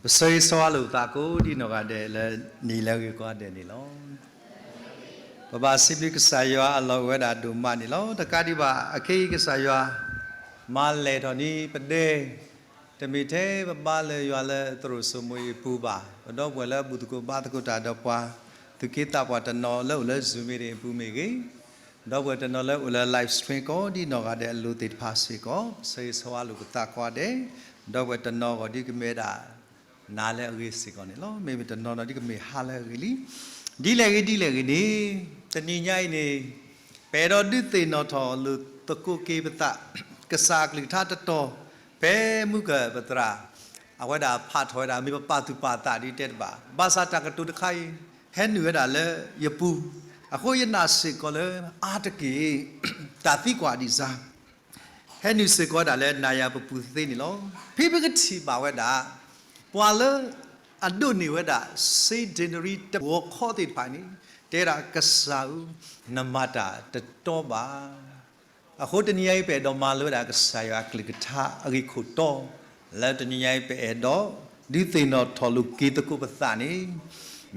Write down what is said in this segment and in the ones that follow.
ပဆၢဂ့ၤဆၢဝါလိာ်ပသးကိးဒံနီၢ်ဂၤဒဲးလၢနံၤလၢအဂ့ၤကိးဂၤဒဲးန့ၣ်လီၤ. ပဘၣ်စံးဘျုးကစၢ်ယွၤအလီၢ်အိၣ်ဝဲဒၣ်ဒိၣ်မးန့ၣ်လီၤ. တကးဒံးဘၣ် အခဲအံၤကစၢ်ယွၤ မၤလဲၢ်ထီၣ်န့ၢ်ပဒဲ တမ့ၢ်ထဲပဘါလၢယွၤလၢသရိာ်စိမိၤအံၤအပူၤဘၣ်, ပဒီပုၢ်ဝဲၢ်လၢအဘူၣ်သကိးဘါသကိးတၢ်ဒီးပှၤသူၣ်က့သးပှၢ်တနီၤလၢအိၣ်လၢ Zoom meeting အပူၤမ့ၢ်ဂ့ၤ, ဒီပုၢ်ဝဲၢ်တနီၤလၢအိၣ်လၢ live stream ကိးဒံနီၢ်ဂၤဒဲးအလိၤသ့ၣ်တဖၣ်စ့ၢ်ကီး ပဆၢဂ့ၤဆၢဝါလိာ်ပသးကိးဂၤဒဲး, ဒီပုၢ်ဝဲၢ်တနီၤဂီၢ်ဒ်ကမ့ၢ်ဝဲဒၣ် နၤလၢအဂ့ၤစ့ၢ်ကီးန့ၣ်လီၤ. မ့မ့ၢ်တနီၤနီၤဒ်ကမ့ၢ်ဟါလၢအဂ့ၤလံ. ဒ်လဲၣ်ဂ့ၤဒ်လဲၣ်ဂ့ၤန့ၣ်, တနံၤညါအံၤန့ၣ် ပအဲၣ်ဒိးဒုးသ့ၣ်နီၣ်ထီၣ်လိာ်သကိးက့ၤပသး ကစၢ်အကလုၢ်ကထါတတီၤ, ဖဲမုၢ်ကၢၢ်ပသရၣ် အဝဲဒၣ်ဖးထီၣ်ဝဲဒၣ် မ့ၢ်ပပာ်သူၣ်ပာ်သးဒ်တဲတဘၣ်, ဘၣ်ဆၣ်တၢ်ကတိၤတခါအံၤ ဟဲနုာ်ဝဲဒၣ်လၢယပူၤ, အဃိယနာ်စ့ၢ်ကီးလၢအါတက့ၢ် တၢ်သံကွၢ်ဒံးစၢ် ဟဲနုာ်စ့ၢ်ကီးဝဲဒၣ်လၢနၤယၤပပူၤသ့န့ၣ်လီၤ. ဖဲပကထံၣ်ဘၣ်ဝဲဒၣ် ပှၤလၢအဒိးန့ၢ်ဝဲဒၣ် centenary တဂီၤခီသ့ၣ်တဖၣ်န့ၣ် တဲဒၣ်ကစၢ်ဧၢ, နမၤတၢ်တတီဘၣ်. အဃိတနံၤညါအံၤ ပအဲၣ်ဒိးမၤလိဝဲဒၣ်ကစၢ်ယွၤအကလုၢ်ကထါအဂ့ၢ်ခိၣ်တီ, လၢတနံၤညါအံၤ ပအဲၣ်ဒိးဒုးသ့ၣ်နီၣ်ထီၣ်လိာ်က့ၤသကိးပသးန့ၣ်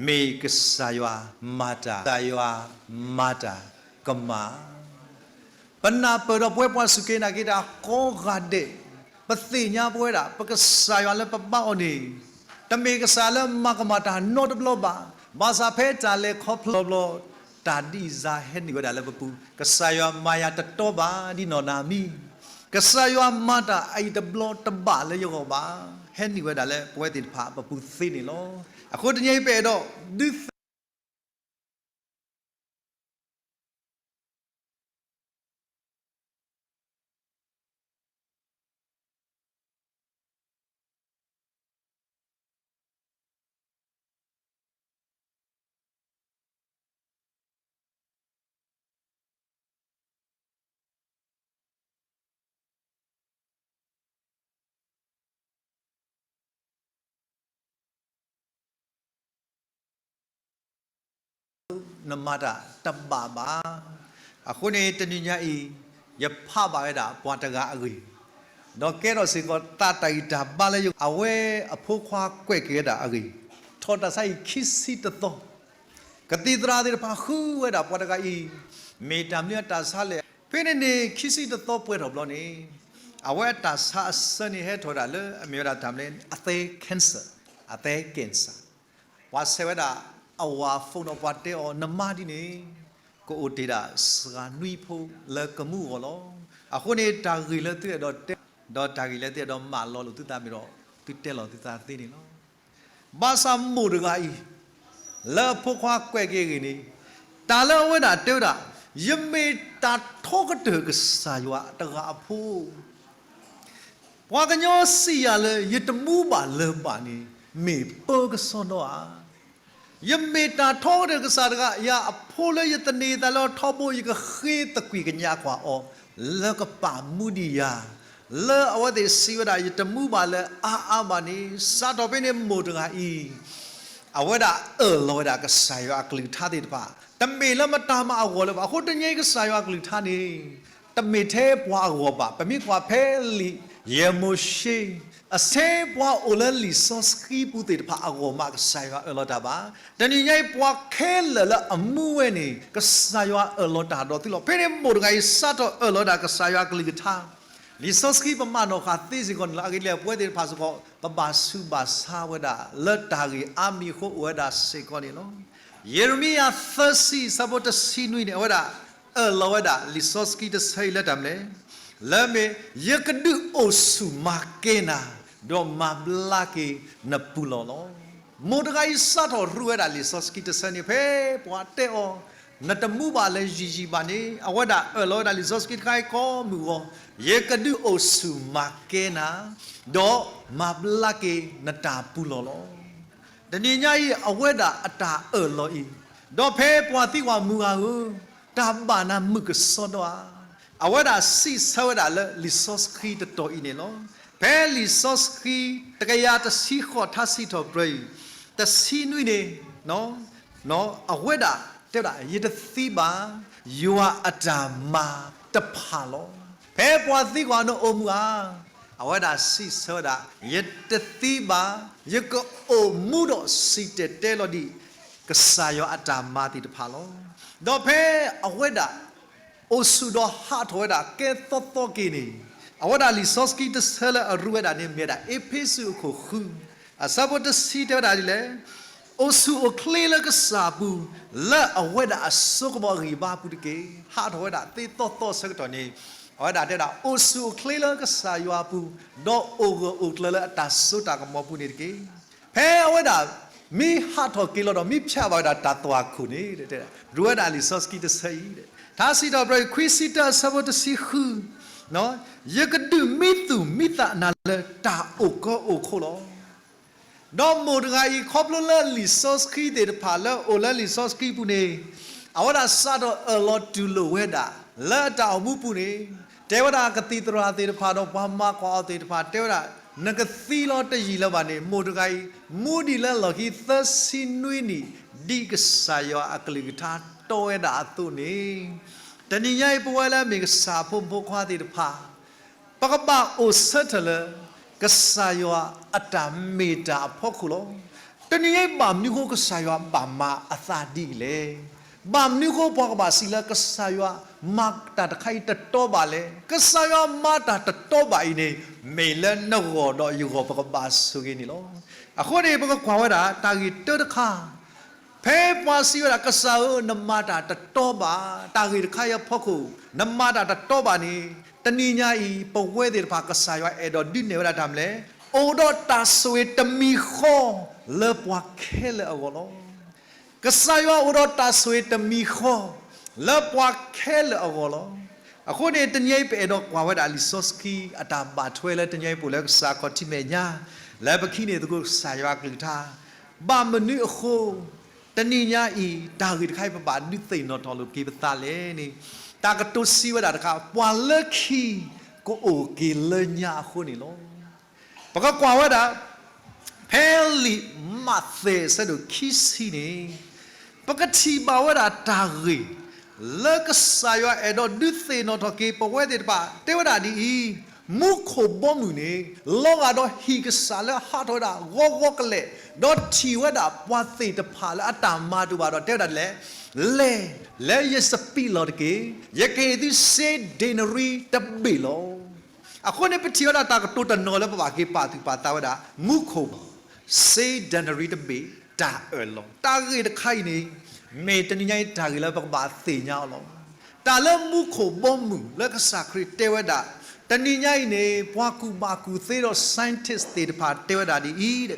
မ့ၢ်ကစၢ်ယွၤမၤတၢ်, ကစၢ်ယွၤမၤတၢ်ကမၣ် ပနၢ်ပၢၢ်ဒီးပဝဲပှၤစူၢ်က့ၤနာ်က့ၤတၢ်ကိးဂၤဒဲး, ပသ့ၣ်ညါပဝဲဒၣ် ပကစၢ်ယွၤလၢပဘါအီၤန့ၣ် တမ့ၢ်ကစၢ်လၢမၤကမၣ်တၢ်နီတဘျီဘၣ်. ဘၣ်ဆၣ်ဖဲတၢ်လဲၤခီဖျိဘျီဘျီ တၢ်ဒ်အံၤစၢ်ဟဲနုာ်ဝဲဒၣ်လၢပပူၤ, ကစၢ်ယွၤမၤယၤတတီဘၣ်ဒ်နီၢ်နၤမံ, ကစၢ်ယွၤမၤတၢ်အံၤတဘျီတဘၣ်လၢယဂီၢ်ဘၣ်, ဟဲနုာ်ဝဲဒၣ်လၢပဝဲသ့ၣ်တဖၣ်ပပူၤသ့န့ၣ်လီၤ. အဃိတနံၤအံၤ ပအဲၣ်ဒိးဒုးသ့ၣ် နမၤတၢ်တဘၣ်ဘၣ်. အဃိန့ၣ် တနံၤညါအံၤ ယဖးဘၣ်ဝဲဒၣ်ပှၤတဂၤအဂ့ၢ်, ဒီးကဲထီၣ်စ့ၢ်ကီးသးတၢ်ဂံၢ်တၢ်ဘါလၢယဂီၢ်, အဝဲအဖိခွါကွဲးက့ၤဝဲဒၣ်အဂ့ၢ်, ထီၣ်တၢ်ဆါအံၤခံဆံတသီ, ကသံၣ်သရၣ်သ့ၣ်တဖၣ်ဃုဝဲဒၣ်ပှၤတဂၤအံၤ မ့ၢ်တၢ်မနုၤအတၢ်ဆါလဲၣ်. ဖဲန့ၣ်န့ၣ် ခံဆံတသီပှဲၤထီၣ်ဘျီန့ၣ် အဝဲအတၢ်ဆါအဆၢန့ၣ်ဟဲထီၣ်ဝဲဒၣ်လၢအမ့ၢ်ဝဲဒၣ်တၢ်မနုၤ အသည်း cancer, အသည်း cancer ပှၤဆဲးဝဲဒၣ်အဝၤ phone ဒီးပှၤတဲအီၤ နမါဒ်န့ၣ် ကအိၣ်တ့ၢ်ဒၣ်စှၤနွံဖိလၢကမူအဂီၢ်လီၤ. အဃိန့ၣ် တၢ်ဂ့ၢ်လၢသုအဲၣ်ဒိးတဲ ဒီးတၢ်ဂ့ၢ်လၢသုအဲၣ်ဒိးမၤလီၤလိာ်သုသးမ့ၢ်ဒီး သုတဲလီၤသုသးသ့န့ၣ်လီၤ. ဘၣ်ဆၣ်မိၢ်တဂၤအံၤ လၢအဖိခွါကွဲးက့ၤအဂ့ၢ်န့ၣ် တၢ်လၢအဝဲဒၣ်တဲဝဲဒၣ် ယမ့ၢ်တၢ်ထီကတၢၢ်ကစၢ်ယွၤတဂၤအဖိ ပှၤကညီစံးယၤလၢယတမူဘၣ်လၢၤဘၣ်န့ၣ် မ့ၢ်ပၢကစီဒီဧါ. ယမ့ၢ်တၢ်ထီကတၢၢ်ကစၢ်တဂၤ ယၤအဖိလၢယသန့ၤသးလၢထီဘိ ယကဃ့သကွံၢ်ကညးကွၢ်အီၤ လၢကပာ်မူဒံးယၤ လၢအဝဲသ့ၣ်စံးဝဲဒၣ် ယတမူဘၣ်လၢအါအါဘၣ်န့ၣ် စးထီၣ်ဖဲန့ၣ်မိၢ်တဂၤအံၤ အဝဲဒၣ်အၢၣ်လီၤဝဲဒၣ်ကစၢ်ယွၤအကလုၢ်ကထါသ့ၣ်တဖၣ် တမ့ၢ်လၢမတၤမၤအဂီၢ်လၢၤဘၣ်. အဃိတနံၤအံၤကစၢ်ယွၤအကလုၢ်ကထါန့ၣ် တမ့ၢ်ထဲပှၤအဂီၢ်ဘၣ်. ပမ့ၢ်ကွၢ်ဖဲလံာ်ယဲၢ်မိၤၡ့ အဆဲပှၤအိၣ်လၢလံာ်စီဆှံပူၤသ့ၣ်တဖၣ်အဂီၢ်မး ကစၢ်ယွၤအၢၣ်လီၤတၢ်ဘၣ်. တနံၤညါအံၤ ပှၤခဲလၢာ်လၢအမူဝဲန့ၣ် ကစၢ်ယွၤအၢၣ်လီၤတၢ်ဒီးသုလီၤ. ဖဲန့ၣ်မိၢ်တဂၤအံၤ စးထီၣ်အၢၣ်လီၤဝဲဒၣ်ကစၢ်ယွၤအကလုၢ်ကထါ လံာ်စီဆှံပမၤနီၣ်ဃာ်သ့စ့ၢ်ကီးန့ၣ်လီၤ. အဂ့ၢ်ဒ်လဲၣ် ပဝဲသ့ၣ်တဖၣ်စ့ၢ်ကီး ပဘၣ်ဆူးဘၣ်ဆါဝဲဒၣ် လၢတၢ်ဂ့ၢ်အါမံၤအဃိအိၣ်ဝဲဒၣ်စ့ၢ်ကီးန့ၣ်လီၤ. ယံးရမံယၤသၢဆံ အဆၢဖိတဆံနွံန့ၣ် အဝဲဒၣ်အၢၣ်လီၤဝဲဒၣ်လံာ်စီဆှံတဆၢအံၤလၢတၢ်မနုၤလဲၣ်, လၢမ့ၢ် ယကဒုးအိၣ်ဆူၣ်မၤကဲနၤ, ဒီးမၤဘျါက့ၤနပူၤလီၢ်လီၤ. မိၢ်တဂၤအံၤစးထီၣ်ရူးဝဲဒၣ်လံာ်စီဆှံတဆၢန့ၣ် ဖဲပှၤတဲအီၤ နတမူဘၣ်လၢယံာ်ယံာ်ဘၣ်န့ၣ် အဝဲဒၣ်အၢၣ်လီၤဝဲဒၣ်လံာ်စီဆှံတခါအံၤကိးမုၢ်ဂီၤ, ယကဒုးအိၣ်ဆူၣ်မၤကဲနၤ, ဒီးမၤဘျါက့ၤနတၢ်ပူၤလီၢ်လီၤ. တနံၤညါအံၤ အဝဲဒၣ်အတၢ်အၢၣ်လီၤအံၤ, ဒီးဖဲပှၤသံကွၢ်မုၢ်ဂၤဧၢ, တၢ်ဘၣ်နၤမုာ်ကစီဒီဧါ. အဝဲဒၣ်စံးဆၢဝဲဒၣ်လၢလံာ်စီဆှံတတီၤအံၤန့ၣ်လီၤ. ဖဲလံာ်စီဆှံ တကယၤတဆံဃိးထါစံးထီၣ်ပတြၢၤအံၤ တဆံနွံန့ၣ် အဝဲဒၣ်တဲဝဲဒၣ် ယတသံဘၣ်, ယွၤအတၢ်မၤတဖၣ်လီၤ. ဖဲပှၤသံကွၢ်နအိၣ်မုၢ်ဧါ, အဝဲဒၣ်စံးဆၢဝဲဒၣ်, ယတသံဘၣ်, ယကအိၣ်မူဒီးစံၣ်တဲၤတဲလီၤဒံး ကစၢ်ယွၤအတၢ်မၤသ့ၣ်တဖၣ်လီၤ. ဒီးဖဲအဝဲဒၣ် အိၣ်ဆူၣ်ဒီးဟးထီၣ်ဝဲဒၣ်ကဲသီသီက့ၤန့ၣ်, အဝဲဒၣ်လံာ်စီဆှံတဆၢလၢအရူဝဲဒၣ်န့ၣ် မ့ၢ်ဝဲဒၣ်အ့းဖ့းစူးအခိၣ်ဃု အဆၢဖိတဆံတဲဝဲဒၣ်ဒ်လဲၣ်, အိၣ်ဆူၣ်အိၣ်ချ့လၢကစၢ်အပူၤ, လၢအဝဲဒၣ်အစိကမီၤအဂံၢ်ဘါအပူၤတက့ၢ်. ဟးထီၣ်ဝဲဒၣ်သ့သီသီအဆၢကတီၢ်န့ၣ်, အဝဲဒၣ်တဲဝဲဒၣ် အိၣ်ဆူၣ်အိၣ်ချ့လၢကစၢ်ယွၤအပူၤ, ဒီးအိၣ်ဂၢၢ်အိၣ်ကျၢၤလၢအတၢ်စိတၢ်ကမီၤပူၤန့ၣ်တက့ၢ်. ဖဲအဝဲဒၣ် မ့ၢ်ဟးထီၣ်က့ၤလီၤဒီး မ့ၢ်ဖျးဘၣ်ဝဲဒၣ်တၢ်သွၣ်ခိၣ်န့ၣ်, ရူဝဲဒၣ်လံာ်စီဆှံတဆၢအံၤ, ထါစံးထီၣ်ပတြၢၤ ခွံဆံတၢ အဆၢဖိတဆံဃု, ယကဒုးမံသူၣ်မံသးနၤလၢတၢ်အိၣ်ကၢအိၣ်ခိၣ်လီၤ. ဒီးမိၢ်တဂၤအံၤ ခီဖျိလၢလံာ်စီဆှံသ့ၣ်တဖၣ်လၢအိၣ်လၢလံာ်စီဆှံပူၤန့ၣ်, အဝဲဒၣ်စးထီၣ်အၢၣ်လီၤတူၢ်လိာ်ဝဲဒၣ် လၢအတၢ်အိၣ်မူပူၤန့ၣ်, တဲဝဲဒၣ်ကသံၣ်သရၣ်သ့ၣ်တဖၣ်ဒီးပှၤမၤကွၢ်အီၤသ့ၣ်တဖၣ် တဲဝဲဒၣ်, နကသံလီၤတယံာ်လၢၤဘၣ်န့ၣ်, မိၢ်တဂၤအံၤ မူဒံးလၢလီၢ်ခံသၢဆံနွံနံၣ် ဒ်ကစၢ်ယွၤအကလုၢ်ကထါတီဝဲဒၣ်အသိးန့ၣ်, တနံၤညါအံၤ ပဝဲလၢအမ့ၢ်ကစၢ်အဖိမုၣ်ဖိခွါသ့ၣ်တဖၣ် ပကဘၣ်အိၣ်ဆၢထၢၣ်လၢ ကစၢ်ယွၤအတၢ်မ့ၢ်တၢ်အဖီခိၣ်လီၤ. တနံၤညါအံၤ ဘၣ်မနုၤအဃိကစၢ်ယွၤဘၣ်မၤအသးဒ်အံၤလဲၣ်. ဘၣ်မနုၤအဃိပှၤကဘၣ်စံးလၢကစၢ်ယွၤမၤတၢ်တခါအံၤတတီဘၣ်လဲၣ်. ကစၢ်ယွၤမၤတၢ်တတီဘၣ်အံၤန့ၣ် မ့ၢ်လၢနဂီၢ်ဒီးယဂီၢ်ပကဘၣ်ဆိၣ်ဂ့ၤန့ၣ်လီၤ. အဃိန့ၣ် ပကကွၢ်ဝဲဒၣ်တၢ်ဂ့ၢ်တၢတခါ ဖဲပှၤစံးဝဲဒၣ် ကစၢ်ဧၢ, နမၤတၢ်တတီဘၣ်, တၢ်ဂ့ၢ်တခါအံၤအဖီခိၣ် နမၤတၢ်တတီဘၣ်န့ၣ်, တနံၤညါအံၤ ပဝဲသ့ၣ်တဖၣ် ကစၢ်ယွၤအဲၣ်ဒိးဒုးနဲၣ်ဝဲဒၣ်တၢ်မနုၤလဲၣ်. အိၣ်ဒီးတၢ်ဆိၣ်ဂ့ၤတမံၤဃီ လၢပှၤခဲလၢာ်အဂီၢ်လီၤ. ကစၢ်ယွၤအိၣ်ဒီးတၢ်ဆိၣ်ဂ့ၤတမံၤဃီ လၢပှၤခဲလၢာ်အဂီၢ်လီၤ. အဃိန့ၣ် တနံၤအံၤ ပအဲၣ်ဒိးကွၢ်ဝဲဒၣ်လံာ်စီဆှံ အတၢ်ဘၣ်ထွဲလၢတနံၤအံၤ ပအိၣ်လၢကစၢ်ခီၣ်ထံးမဲာ်ညါ, လၢပကဟံးန့ၢ်သကိးကစၢ်ယွၤအကလုၢ်ကထါ, ဘၣ်မနုၤအဃိ တနံၤညါအံၤ တၢ်ဂ့ၢ်တခါအံၤ ပဘၣ်ဒုးသ့ၣ်နီၣ်ထီၣ်လိာ်က့ၤပသးလဲၣ်န့ၣ်, တၢ်ကတိၤစံးဝဲဒၣ်တခါ, ပှၤလၢခံကအိၣ်က့ၤလၢညါအဃိန့ၣ်လီၤ. ပကကွၢ်ဝဲဒၣ် ဖဲလံာ်မးသဲအဆၢဒိၣ်ခံဆံန့ၣ်, ပကထံၣ်ဘၣ်ဝဲဒၣ်တၢ်ဂ့ၢ် လၢကစၢ်ယွၤအဲၣ်ဒိးဒုးသ့ၣ်နီၣ်ထီၣ်က့ၤပဝဲသ့ၣ်တဖၣ် တဲဝဲဒၣ်ဒ်အံၤ, မူခိၣ်ဘီမုၢ်န့ၣ် လီၤဂာ်ဒီးဟံၣ်ကစၢ်လၢအဟးထီၣ်ဝဲဒၣ်ဂီၤဂီၤကလဲာ်, ဒီးထံၣ်ဝဲဒၣ်ပှၤသ့ၣ်တဖၣ်လၢအတၢ်မၤတအိၣ်ဘၣ်ဒီးတဲဝဲဒၣ်ဒ်လဲၣ်, လဲၤ လၢယစပံးလီၢ်တက့ၢ်, ယကဟ့ၣ်သုစ့ဒ့နရံတဘ့ၣ်လီၤ. အဃိန့ၣ် ပထံၣ်ဝဲဒၣ်တၢ်ကတိၤတနီၤလၢပဘၣ်က့ၤပာ်သူၣ်ပာ်သးဝဲဒၣ် မူခိၣ်ဘီမုၢ်, စ့ဒ့နရံတဘ့ၣ်, တၢ်အၢၣ်လီၤ. တၢ်ဂ့ၢ်တခါအံၤန့ၣ် မ့ၢ်တနံၤညါအံၤတၢ်ဂ့ၢ်လၢပကဘၣ်သ့ၣ်ညါအီၤလီၤ. တၢ်လၢမူခိၣ်ဘီမုၢ်လၢကစၢ်ခရံာ်တဲဝဲဒၣ်, တနံၤညါအံၤန့ၣ် ပှၤကူၣ်ဘၣ်ကူၣ်သ့ဒီး scientist သ့ၣ်တဖၣ်တဲဝဲဒၣ်ဒ်အံၤ,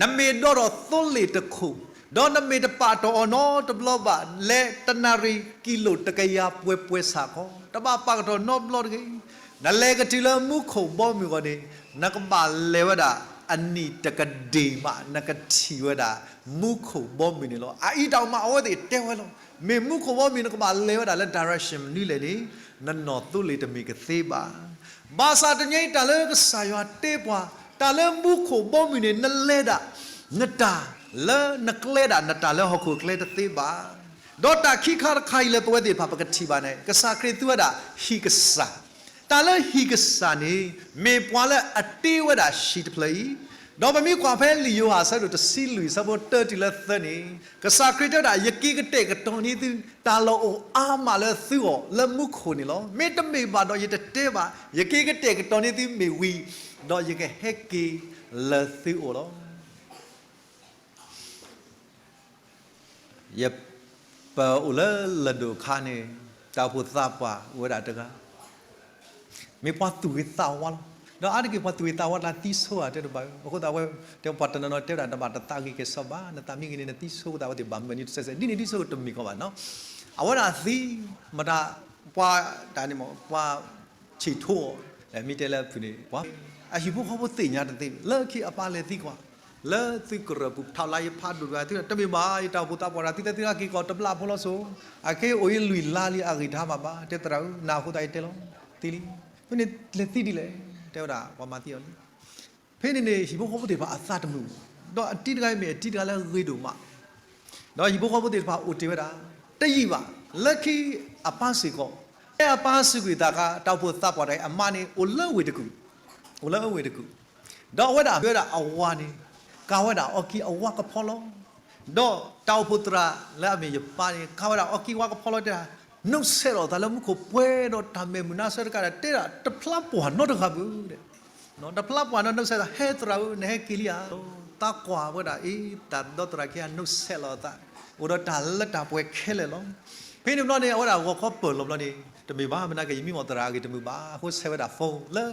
နမ့ၢ်ဒိးထီၣ်သိလ့ၣ်တခိၣ်, ဒီးနမ့ၢ်တပာ်တ့ၢ်အီၤနီတဘျီဘၣ်, လဲၤတနၣ်ရံၣ်ကံလိၣ်တကယၤပှဲၤပှဲၤဆၣ်ခီ, တဘၣ်ပာ်ကတီၢ်နီတဘျီတဂ့ၤ. နလဲၤကတုၤလၢမူခိၣ်ဘီမုၢ်အဂီၢ်န့ၣ်, နကဘၣ်လဲၤဝဲဒၣ်အနံၣ်တကဒ့ၣ်မး နကထံၣ်ဝဲဒၣ် မူခိၣ်ဘီမုၢ်န့ၣ်လီၤ. အအံၤတၢ်အိၣ်မးအဝဲသ့ၣ်တဲဝဲလီၤ. မ့ၢ်မူခိၣ်ဘီမုၢ် နကဘၣ်လဲၤဝဲဒၣ်လၢ direction မနုၤလဲၣ်န့ၣ်, နနီၢ်သိလ့ၣ်တမ့ၢ်ကသ့ဘၣ်. ဘၣ်ဆၣ်တနံၤအံၤတၢ်လၢကစၢ်ယွၤတဲပှၤ, တၢ်လၢမူခိၣ်ဘီမုၢ်န့ၣ် နလဲၤဒၣ် နတၢ်လၢနကျဲဒၣ် နတၢ်လၢဟီၣ်ခိၣ်အကျဲတသ့ဘၣ်. ဒီးတၢ်ခံခါတခါအံၤလၢပဝဲသ့ၣ်တဖၣ်ပကထံၣ်ဘၣ်န့ၣ် ကစၢ်ခရံာ်သူဝဲဒၣ်ဟံၣ်ကစၢ်, တၢ်လၢဟံၣ်ကစၢ်န့ၣ် မ့ၢ်ပှၤလၢအတ့ဝဲဒၣ်ဟံၣ်တဖျၢၣ်အံၤ, ဒီးပမ့ၢ်ကွၢ်ဖဲလံာ်ယိၤဟၣ်အဆၢဒိၣ်တဆံလွံၢ် အဆၢဖိတၢတုၤလၢသၢန့ၣ်, ကစၢ်ခရံာ်တဲဝဲဒၣ် ယက့ၤကတဲာ်ကတီၤန့ၢ်သု တၢ်လီၢ်အိၣ်အါမးလၢသုဂီၢ်လၢမူခိၣ်န့ၣ်လီၤ. မ့တမ့ၢ်ဘၣ်ဒီးယတတဲဘၣ်, ယက့ၤကတဲာ်ကတီၤန့ၢ်သုမ့ၢ်ဝံၤ, ဒီးယကဟဲက့ၤလၢသုအိၣ်လီၤ. ယ, ပအိၣ်လၢလၢၢ်ဒိၣ်အခါန့ၣ် တၢ်အိၣ်ဖှိၣ်သးပှၢ်အိၣ်ဝဲဒၣ်တဂၤ, မ့ၢ်ပှၤသူၣ်ဂ့ၤသးဝါလီၤ. ဒီးအါတက့ၢ်ပှၤသူၣ်ဂ့ၤသးဝါတၢ်သံဆိဧါတဲတဘၣ်, အဃိသတးဝဲ, တဲပှၤတနီၤနီၤတဲဝဲဒၣ် နဘၣ်တသးဂ့ၤကဲၣ်ဆိးဘၣ်, နသးမံဂ့ၤန့ၣ် နသံဆိအဃိသတးဝဲသ့ၣ်ဘၣ်မုာ်နံၤတစဲးစဲး, ဒ်န့ၣ်သံဆိတမ့ၢ်ကီးဘၣ်နီၤ. အဝဲဒၣ်သံ, မတၤ, ပှၤတၢ်န့ၣ်မ့ၢ် ပှၤဆံးထိအီၤ, မ့ၢ်တဲလၢဖုၣ်န့ၣ် ပှၤ, အဟံၣ်ဖိဃီဖိသ့ၣ်ညါတသ့, လၢခံအပၢ်လဲၤသံကွၢ်, လၢသုကရၢၢ်ပူၤထီၣ်လၢယဖးဒိၣ်တဂၤ သုတမ့ၢ်ဘၣ် ယတၢ်အိၣ်ဖှိၣ်သးပှၢ်တၢ်သံသဲသ့ၣ်တဖၣ်က့ၤကီးတဘျီဖိလီၤစိၤ, အခဲအံၤအိၣ်ယလွံၢ်လါလံ အဂ့ၢ်တဟါမးဘၣ်, တဲသရၣ်ဧၢ, နၤအဃိသတးယတဲလီၤ, သံလံ. ဖဲန့ၣ်လဲၤသံဒ်လဲၣ်, တဲဝဲဒၣ်ပှၤမၤသံအီၤလံ. ဖဲန့ၣ်န့ၣ် ဟံၣ်ဖိဃီဖိသ့ၣ်တဖၣ်အသးတမုာ်, ဒီးအတံၤတဂၤအံၤမ့ၢ်အတံၤတဂၤလၢအဂ့ၤဒိၣ်မး, ဒီးဟံၣ်ဖိဃီဖိသ့ၣ်တဖၣ်အိၣ်တ့ၢ်ဝဲဒၣ်, တယံာ်ဘၣ်, လၢခံအပၢ်စ့ၢ်ကီး, ဖဲအပၢ်စူးကွံာ်သးခါ တၢ်အိၣ်ဖှိၣ်သးပှၢ်တဂၤအံၤအမါန့ၣ် အိၣ်လၢဝ့ၢ်တကူၣ်, အိၣ်လၢအဝ့ၢ်တကူၣ်, ဒီးအဝဲဒၣ်မ့ၢ်ဝဲဒၣ်အဝၤန့ၣ် ကၤဝဲဒၣ်အီကံအဝါကဖီလီၤ. ဒီးတၢ်အိၣ်ဖှိၣ်သရၣ်လၢအမ့ၢ်ယပၢ်န့ၣ် ကၤဝဲဒၣ်အီကံဝါကဖီလီၤတဲဒၣ်, နုဆဲးလီၤသးလၢမူခိၣ်ပှဲၤဒီးတၢ်မဲာ်မုာ်နါဆၢတကးဒီး တဲဒၣ်တဖျါပှၢ်နီတဂၤဘၣ် တဖျါပှၢ်နီ နုဆဲးသး ဟဲသရၣ်ဧၢ နဟဲက့ၤလံဧါ. သးကွၢ်ဝဲဒၣ်အံၤ တၢ်ဒီသရၣ်ခံဂၤ နုဆဲးလီၤသး အိၣ်ဒီးတၢ်လၢတၢ်ပှဲၤခဲလၢာ်လီၤ. ဖဲန့ၣ်ဘျီန့ၣ် အဝဲဒၣ်ဂီၤခီပၢၢ်လီၤဘျီန့ၣ် တမ့ၢ်ဘၣ် မနုၤက့ ယမံမီၢ်သရၣ်အဂ့ၢ်တမုာ်ဘၣ် အဃိဆဲးဝဲဒၣ် phone လၢ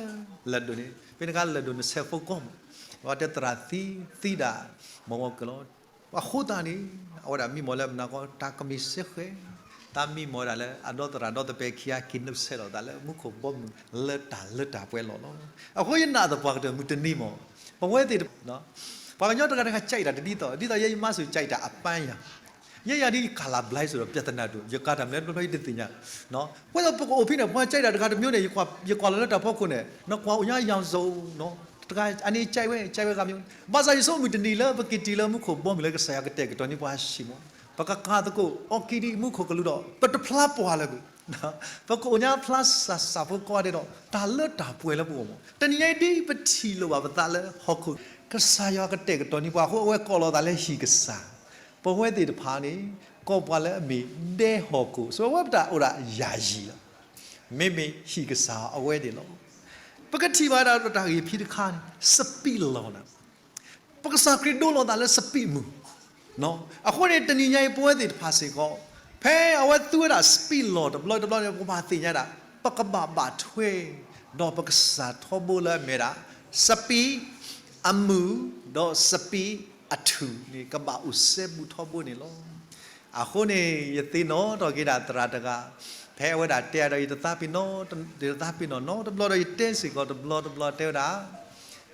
လၢၢ်ဒိၣ်န့ၣ် ဖဲန့ၣ်အခါလၢၢ်ဒိၣ်န့ၣ်ဆဲး phone ကီမး, အဝဲတဲသရၣ်သံ သံဒၣ် မီၢ်ဝီကၢၤလီၤ. အဃိသတးန့ၣ် အဝဲဒၣ်မံမီၢ်လၢမနုၤကီ တၢ်ကမံၤစ့ဃဲၤ သးမံမီၢ်ဝဲဒၣ်လၢအဒီသရၣ်ဒီသပှၢ်ခံဂၤ က့ၤနုဆဲးလီၤသးလၢမူခိၣ်ဘီမုၢ်လၢတၢ်လၢတၢ်ပှဲၤလီၢ်လီၤ. အဃိယနာ်သပှၢ်ကတၢၢ်မုၢ်တနံၤမး ပဝဲသ့ၣ်တဖၣ် ပှၤကညီတဂၤတဂၤ ကဲးတၢ်တဒ်သိး ဒ်သိးယဲယမါစူၤ ကဲးတၢ်အပၢ်ယၤ ယဲယၤဒ်ယကၤလၤဘျါစ့ၢ်ဒီး ပြဿနာ ဒိၣ် ယကၤတၢ်မနုၤတဘျီဘျီ ယတသ့ၣ်ညါ. ဝဲဒၣ်ပကအိၣ်ဖဲန့ၣ် ပှၤကဲးတၢ်တဂၤတမံၤန့ၣ် ယကွၢ်လီၤလၢတၢ်ဖီခိၣ်န့ၣ် နကွၢ်အိၣ်ညါ ယၤစူၤ တဂၤအန့ၣ် ကဲးဝဲ ကဲးဝဲဂၤမံၤ ဘၣ်ဆၣ်ယဆိကမိၣ်မုၢ်တနံၤလၢပက့ၤတုၤလၢမူခိၣ်ဘီမုၢ်လၢကစၢ်ယွၤကတဲာ်ကတီၤန့ၢ်ပှၤဟံၣ်မး ပကကၤသကိးအီကံဒ်မူခိၣ်ကလူးဒီး ပတဖျါပှၢ်လၢၤဘၣ် ပကအိၣ်ညါဖျါစၢ်စၢ်ဖိကိးဂၤဒဲးဒီး တၢ်လၢတၢ်ပှဲၤလၢပဂီၢ်မး တနံၤညါအံၤဒ်ပထံၣ်လိာ်ဘၣ်ပသးလၢဟီၣ်ခိၣ် ကစၢ်ယွၤကတဲာ်ကတီၤန့ၢ်ပှၤအဃိ အဝဲကိးလီၤသးလၢဟံၣ်ကစၢ်. ပဝဲသ့ၣ်တဖၣ်န့ၣ် ကိးပှၤလၢအမ့ၢ်ဒဲဟီၣ်ခိၣ် ဆိဝဲပတၢ်အိၣ်ဒၣ်ယၤယံၤလီၤ. မ့မ့ၢ်ဟံၣ်ကစၢ်အဝဲန့ၣ်လီၤ. ပကထံၣ်ဘၣ်ဒၣ်တၢ်ဂ့ၢ်ဖံးတခါန့ၣ် စပံးလီၢ်န့ၣ် ပကစၢ်ခရံာ်ဒိလီၤသးလၢစပံးမုၢ် အဃိန့ၣ် တနံၤညါအံၤ ပဝဲသ့ၣ်တဖၣ်စ့ၢ်ကီး ဖဲအဝဲသူဝဲဒၣ်စပံးလီၢ်တဘျီတဘျီန့ၣ် ပဘၣ်သ့ၣ်ညါဒၣ် ပကဘၣ်ဘၣ်ထွဲ ဒီးပကစၢ်ထီဘိလၢအမ့ၢ်ဒၣ် စပံးအမုၢ် ဒီးစပံးအထူၣ်န့ၣ် ကဘၣ်အိၣ်စဲဘူးထီဘိန့ၣ်လီၤ. အဃိန့ၣ် ယသ့ၣ်နီၣ်ထီၣ်က့ၤဒၣ်သရၣ်တဂၤ ဖဲအဝဲဒၣ်တဲအါဒီး ယတသးပ့ၤနီၣ် ယတသးပ့ၤနီၣ်နီတဘျီဒီး ယတဲစ့ၢ်ကီးတဘျီတဘျီတဲဝဲဒၣ်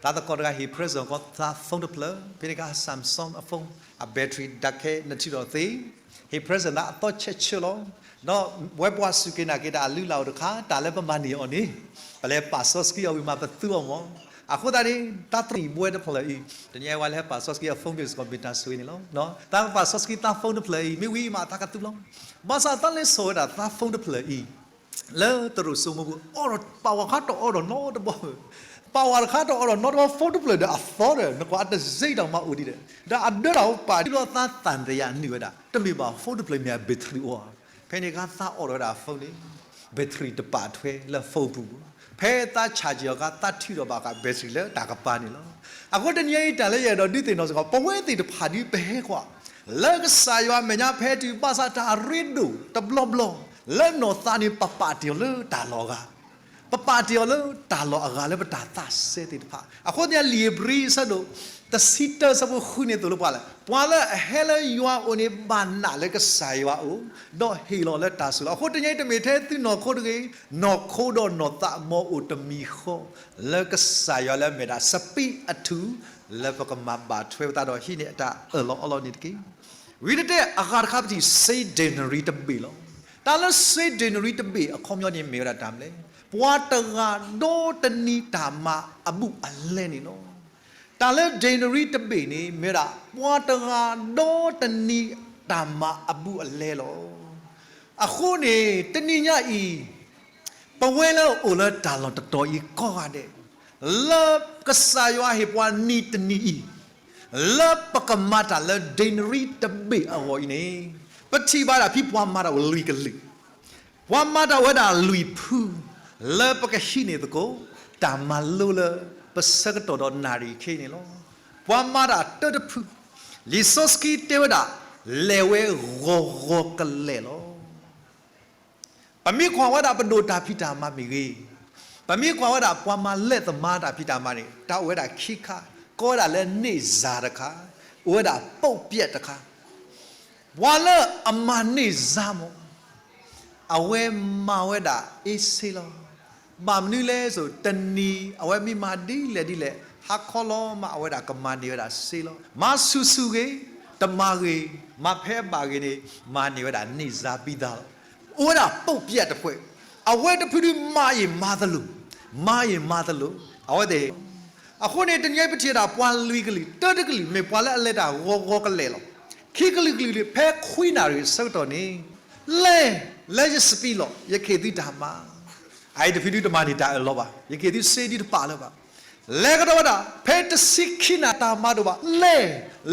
သးသကိးတဂၤဟ့ၣ် present ကီးသး phone တဖျၢၣ် ဖဲန့ၣ်အခါ Samsung အ phone အ battery ဒၣ်ခဲနထံၣ်ဒီးသ့ ဟ့ၣ် present သးအသီဆဲးဆၢလီၤ. ဒီးဝဲပှၤစူၢ်က့ၤနာ်က့ၤတၢ်အလုၢ်အလၢ်အိၣ်တခါ တၢ်လၢပမၤန့ၢ်အီၤန့ၣ် ပလဲၤပာ်စီဆှံအီၤဝံၤမး ပသူအီၤမး. အဃိသတးန့ၣ် တၢ်သံၣ်ဘှဲတဖျၢၣ်အံၤ တနံၤညါအံၤဝဲလဲၤပာ်စီဆှံအ phone က့ၤစ့ၢ်ကီးမ့ၢ်တၢ်ဆိၣ်ဂ့ၤန့ၣ်လီၤ. တၢ်ပာ်စီဆှံသး phone တဖျၢၣ်အံၤ မ့ၢ်ဝံၤမး တၢ်ကသူလီၤ. ဘၣ်ဆၣ်သးလဲၤစိာ်ဝဲဒၣ်သး phone တဖျၢၣ်အံၤ လၢတရူးစိမိပူၤ အီၣ်ဒီး power ခါတအိးထီၣ်နီတဘျီ, power တခါတအိးထီၣ်နီတဘျီ phone တဖျၢၣ်ဒီးအသီဒီး နကွၢ်အတစ့ဒီးမၤအိၣ်ဒံးဒီး ဒီးအဒၢတၢ်အိၣ်ပာ်ဒ်ဒီးသးသံသယနုာ်ဝဲဒၣ် တမ့ၢ်ဘၣ် phone တဖျၢၣ်မ့ၢ်အ battery အိၣ်ဧါ. ဖဲန့ၣ်အခါသးအိးထီၣ်ဝဲဒၣ် phone န့ၣ် battery တပာ်ထွဲလၢ phone ပူၤဘၣ်. ဖဲသး charge အီၤအခါ သးထုးထီၣ်ဘၣ်ဃး battery လၢတၢ်ကပၤန့ၣ်လီၤ. အဃိတနံၤအံၤတၢ်လၢယအဲၣ်ဒိးဒုးသ့ၣ်နီၣ်စ့ၢ်ကီး ပဝဲသ့ၣ်တဖၣ်ဒ်ပဟဲကွၢ် လၢကစၢ်ယွၤအမဲာ်ညါဖဲတုၤဘၣ်ဆၣ်တၢ်အရ့ဒိၣ်တဘျီဘျီ လၢနီၢ်သးန့ၣ် ပပာ်တ့ၢ်အီၤလၢတၢ်လီၢ်အဂၤ ပပာ်တ့ၢ်အီၤလၢတၢ်လီၢ်အဂၤလၢပတၢ်သးစဲသ့ၣ်တဖၣ်. အဃိသတးလံာ်ဧ့ၤဘြံၤအဆၢဒိၣ်တဆံတၢအဆၢဖိဃုန့ၣ်သိၣ်လိပှၤလၢ ပှၤလၢအဟဲလၢယွၤအအိၣ်န့ၣ် ဘၣ်နာ်လၢကစၢ်ယွၤအအိၣ်, ဒီးဟ့ၣ်လီၤလၢတၢ်ဆိၣ်လီၤ. အဃိတနံၤအံၤတမ့ၢ်ထဲသုနီၢ်ခိတဂ့ၤ, နီၢ်ခိဒီးနီၢ်သးမ်အိၣ်တမံၤဃီ လၢကစၢ်ယွၤလၢအမ့ၢ်ဒၣ်စပံးအထူၣ် လၢပကမၤဘၣ်ထွဲပသးဒီးဟံးန့ၢ်အတၢ်အၢၣ်လီၤအီလီၤန့ၣ်တက့ၢ်. ဝံၤတတဲအဂၤတခါပထံၣ် စ့ဒ့နရံတဘ့ၣ်လီၤ. တၢ်လၢစ့ဒ့နရံတဘ့ၣ်အခီပညီန့ၣ်မ့ၢ်ဝဲဒၣ်တၢ်မနုၤလဲၣ်. ပှၤတဂၤဒီတနံၤတၢ်မၤအဘူးအလဲန့ၣ်လီၤ. တၢ်လၢဒ့နရံတဘ့ၣ်န့ၣ် မ့ၢ်ဝဲဒၣ် ပှၤတဂၤဒီတနံၤတၢ်မၤအဘူးအလဲလီၤ. အဃိန့ၣ် တနံၤညါအံၤ ပဝဲလၢအိၣ်လၢတၢ်လီၢ်တတီၤအံၤကိးဂၤဒဲး, လၢကစၢ်ယွၤဟ့ၣ်ပှၤနံၤတနံၤအံၤ, လၢပကမၤတၢ်လၢဒ့နရံတဘ့ၣ်အဂီၢ်အံၤန့ၣ်, ပထံၣ်ဘၣ်ဒၣ်ဖဲပှၤမၤတၢ်အိၣ်လွံၢ်ကလုာ်, ပှၤမၤတၢ်အိၣ်ဝဲဒၣ်လွံၢ်ဖု, လၢပကဟံးန့ၢ်သကိး တၢ်မၤလိလၢပဆၢကတီၢ်ဒီးနၣ်ရံၣ်ခဲအံၤန့ၣ်လီၤ. ပှၤမၤတၢ်တၢတဖု, လံာ်စီဆှံတဲဝဲဒၣ် လဲၤဝဲဂီၤဂီၤကလဲာ်လီၤ. ပမ့ၢ်ကွၢ်ဝဲဒၣ်ပဒိၣ်တၢ်ဖံးတၢ်မၤမ့ၢ်ဂ့ၤ, ပမ့ၢ်ကွၢ်ဝဲဒၣ်ပှၤမၤလဲၤသမါတၢ်ဖံးတၢ်မၤန့ၣ် တၢ်အိၣ်ဝဲဒၣ်ခံခါ, ကိးဝဲဒၣ်လၢန့ၢ်စၢ်တခါ, အိၣ်ဝဲဒၣ်ပိာ်ပျဲးတခါ. ပှၤလၢအမၤန့ၢ်စၢ်မး အဝဲမၤဝဲဒၣ်အ့စ့လီၤ. ဘၣ်မနုၤလဲၣ်စိၤ တနံၤ အဝဲမ့ၢ်မၤဒ်လဲၣ်ဒ်လဲၣ် ဟါခီလီၤမး အဝဲဒၣ်ကမၤန့ၢ်ဝဲဒၣ်စ့လီၤ. မၤဆူၣ်ဆူၣ်ဂ့ၤ, တမၤဂ့ၤ, မၤဖဲအဘၣ်ဂ့ၤန့ၣ် မၤန့ၢ်ဝဲဒၣ်န့ၢ်စၢ်ဘံသးလီၤ. အိၣ်ဝဲဒၣ်ပိာ်ပျဲးတဖု, အဝဲတဖုဒုးမၤအံၤမၤသလိၤ, မၤအံၤမၤသလိၤ, အဝဲသ့ၣ် အဃိန့ၣ် တနံၤအံၤပထံၣ်ဝဲဒၣ်ပှၤလွံၢ်ကလုာ်, တၢတကလုာ် မ့ၢ်ပှၤလၢအလဲၤတၢ်ဂီၤဂီၤကလဲာ်လီၤ. ခံကလုာ်ကလုာ်န့ၣ် ဖဲခွံနၣ်ရံၣ်အဆၢကတီၢ်န့ၣ် လဲၤ, လဲၤယစပံးလီၢ်, ယကဟ့ၣ်သုတၢ်မၤ. အအံၤတဖုဒုးတမၤန့ၢ်တၢ်အၢၣ်လီၤဘၣ်, ယကဟ့ၣ်သုစ့ဒုးတပာ်လၢၤဘၣ်. လဲၤကဒီးဝဲဒၣ် ဖဲတဆံခံနၣ်ရံၣ်တၢ်မၤတအိၣ်ဘၣ်, လဲၤ,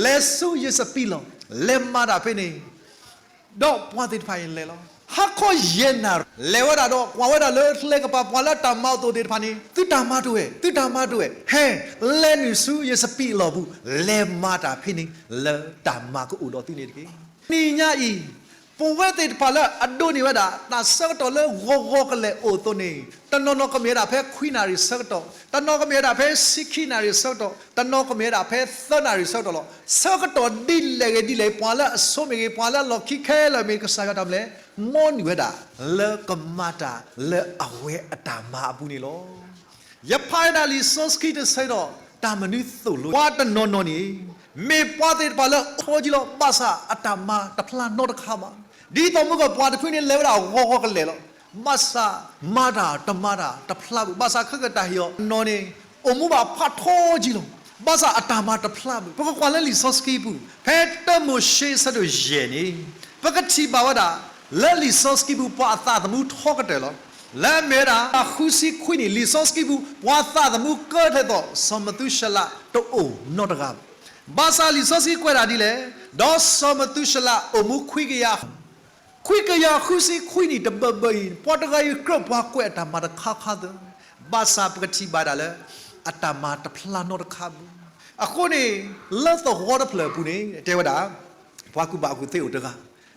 လဲၤဆူယစပံးလီၢ်, လဲၤမၤတၢ်ဖဲန့ၣ်, ဒီးပှၤသ့ၣ်တဖၣ်အံၤလဲၤလီၤ. ဟါခီယဲၢ်နၣ်ရံၣ် လဲၤဝဲဒၣ်ဒီး ကွၢ်ဝဲဒၣ်လၢကျဲကပၤ ပှၤလၢတၢ်မၤအသိးသ့ၣ်တဖၣ်န့ၣ် သုတၢ်မၤတအိၣ်ဝဲ, သုတၢ်မၤတအိၣ်ဝဲ, ဟဲ, လဲၤနုာ်ဆူယစပံးလီၢ်ပူၤ, လဲၤမၤတၢ်ဖဲန့ၣ် လၢတၢ်မၤကအိၣ်ဒီးသုန့ၣ်တက့ၢ်. နံၤညါအံၤ ပဝဲသ့ၣ်တဖၣ်လၢအဒိးန့ၢ်ဝဲဒၣ် တၢ်ဆၢကတီၢ်လၢဂီၤဂီၤကလဲာ်အိၣ်အသိးန့ၣ် တနီၤနီၤကမ့ၢ်ဝဲဒၣ်ဖဲခွံနၣ်ရံၣ်ဆၢကတီၢ်, တနီၤကမ့ၢ်ဝဲဒၣ်ဖဲဆံခံနၣ်ရံၣ်ဆၢကတီၢ်, တနီၤကမ့ၢ်ဝဲဒၣ်ဖဲသၢနၣ်ရံၣ်ဆၢကတီၢ်လီၤ. ဆၢကတီၢ်ဒ်လဲၣ်ဂ့ၤဒ်လဲၣ်, ပှၤလၢအဆိမ့ၢ်ဂ့ၤ, ပှၤလၢအလီၢ်ခံခဲလၢာ်မ့ၢ် ကစၢ်ယွၤတၢ်မနုၤလဲၣ်, မ်နုာ်ဝဲဒၣ် လၢကမၤတၢ်လၢအဝဲအတၢ်မၤအပူၤန့ၣ်လီၤ. ယဖးဝဲဒၣ်လံာ်စီဆှံတဆၢဒီး တၢ်မနုၤသိၣ်လိ ပှၤတနီၤနီၤန့ၣ် မ့ၢ်ပှၤသ့ၣ်တဖၣ်လၢအထီကံလီၤ, ဘၣ်ဆၣ်အတၢ်မၤတဖျါနီတခါဘၣ်. ဒ်သိးမုၢ်ကီၢ်ပှၤတဖုန့ၣ် လဲၤဝဲဒၣ်ဂီၤဂီၤကလဲာ်လီၤ. ဘၣ်ဆၣ်မၤတၢ်တမၤတၢ်တဖျါဘၣ်. ဘၣ်ဆၣ်ခဲကတၢၢ်ဟ့ၣ်အီၤနီၢ်န့ၣ် အိၣ်မူဘၣ်ဖးထီကံလီၤ. ဘၣ်ဆၣ်အတၢ်မၤတဖျါဘၣ်. ပကကွၢ်လၢလံာ်စီဆှံပူၤ ဖဲတၢမိၤၡ့ဆၢဒိၣ်ယဲၢ်န့ၣ် ပကထံၣ်ဘၣ်ဝဲဒၣ် လၢလံာ်စီဆှံပူၤ ပှၤအသးသမူထီကတၢၢ်လီၤ. လၢအမ့ၢ်ဝဲဒၣ် ဃုဆံခွံနံၣ် လံာ်စီဆှံပူၤ ပှၤသးသမူကဲထီၣ်အသိး စီၤမသူၤၡလးတအိၣ်နီတဂၤဘၣ်. ဘၣ်ဆၣ်လံာ်စီဆှံကွဲးဒၣ်ဒ်လဲၣ်, ဒီးစီၤမသူၤၡလးအိၣ်မူခွံကယၤ ခွံကယၤဃုဆံခွံနံၣ်တဘၢၣ်ဘၢၣ်အံၤ ပှၤတဂၤအံၤကြၢးပှၤကွဲးအတၢ်မၤတခါခါသၢ, ဘၣ်ဆၣ်ပကထံၣ်ဘၣ်ဒၣ်လၢ အတၢ်မၤတဖျါနီတခါဘၣ်. အဃိန့ၣ် လၢသဝီတဖျၢၣ်အပူၤန့ၣ် တဲဝဲဒၣ် ပှၤကူၣ်ဘၣ်ကူၣ်သ့အိၣ်တဂၤ,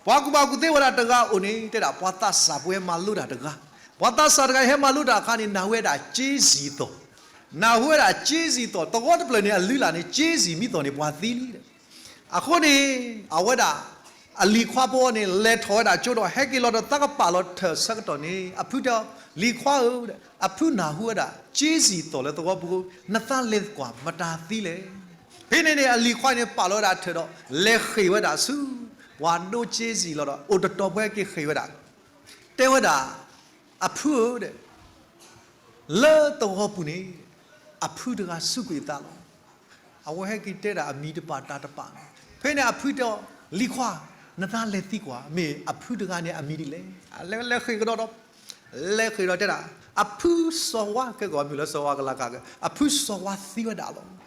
ပှၤကူၣ်ဘၣ်ကူၣ်သ့ဝဲဒၣ်တဂၤအိၣ်န့ၣ် တဲဒၣ် ပှၤသးစၢ်ပှဲၤမၤလိတၢ်တဂၤ, ပှၤသးစၢ်တဂၤအံၤဟဲမၤလိတၢ်အခါန့ၣ် နၢ်ဟူဝဲဒၣ်က့စံၣ်သီၣ်, နၢ်ဟူဝဲဒၣ်က့စံၣ်သီၣ်, သဝီတဖျၢၣ်န့ၣ် အလုၢ်အလၢ်န့ၣ် က့စံၣ်မ့ၢ်သီၣ်န့ၣ် ပှၤသံလံ. အဃိန့ၣ် အဝဲဒၣ် အလံၤခွါဖိန့ၣ် လဲၤထီၣ်ဝဲဒၣ်ကၠိဒီး ဟဲက့ၤလီၤဒီး သးကပာ်လီၤထၢၣ်ဆၢကတီၢ်န့ၣ် အဖုတဲအီၤ, လံၤခွါဧၢ, အဖုနၢ်ဟူဝဲဒၣ် က့စံၣ်သီၣ်လၢသဝီပူၤ, နသးလဲၤကွၢ်မတၤသံလဲၣ်. ဖဲန့ၣ်န့ၣ် အလံၤခွါန့ၣ် ပာ်လီၤဝဲဒၣ်ထၢၣ်ဒီး လဲၤဃ့ၢ်ဝဲဒၣ်ဆူ ပှၤဒိက့စံၣ်လီၤဒီး အိၣ်တတီၤပှဲၤက့ၤဃ့ၢ်ဝဲဒၣ်, တဲဝဲဒၣ်, အဖုဧၢ, လၢသဝီပူၤန့ၣ် အဖုတဂၤစူးကွံာ်အသးလီၤ. အဝဲဟဲက့ၤတဲဒၣ်အမံၤတပာ်တၢ်တပာ်, ဖဲန့ၣ်အဖုတဲအီၤ, လံၤခွါ, နသးလဲၤသံကွၢ် မ့ၢ်အဖုတဂၤန့ၣ်အမံၤဒ်လဲၣ်. လဲၤဃ့ၢ်ကဒီးဒီး လဲၤဃ့ၢ်ဒီးတဲဒၣ်, အဖုစီၤဝါ ကဲကီးမုၢ်လၢစီၤဝါကလၤကးက့ၤ, အဖုစီၤဝါသံဝဲဒၣ်လီၤ.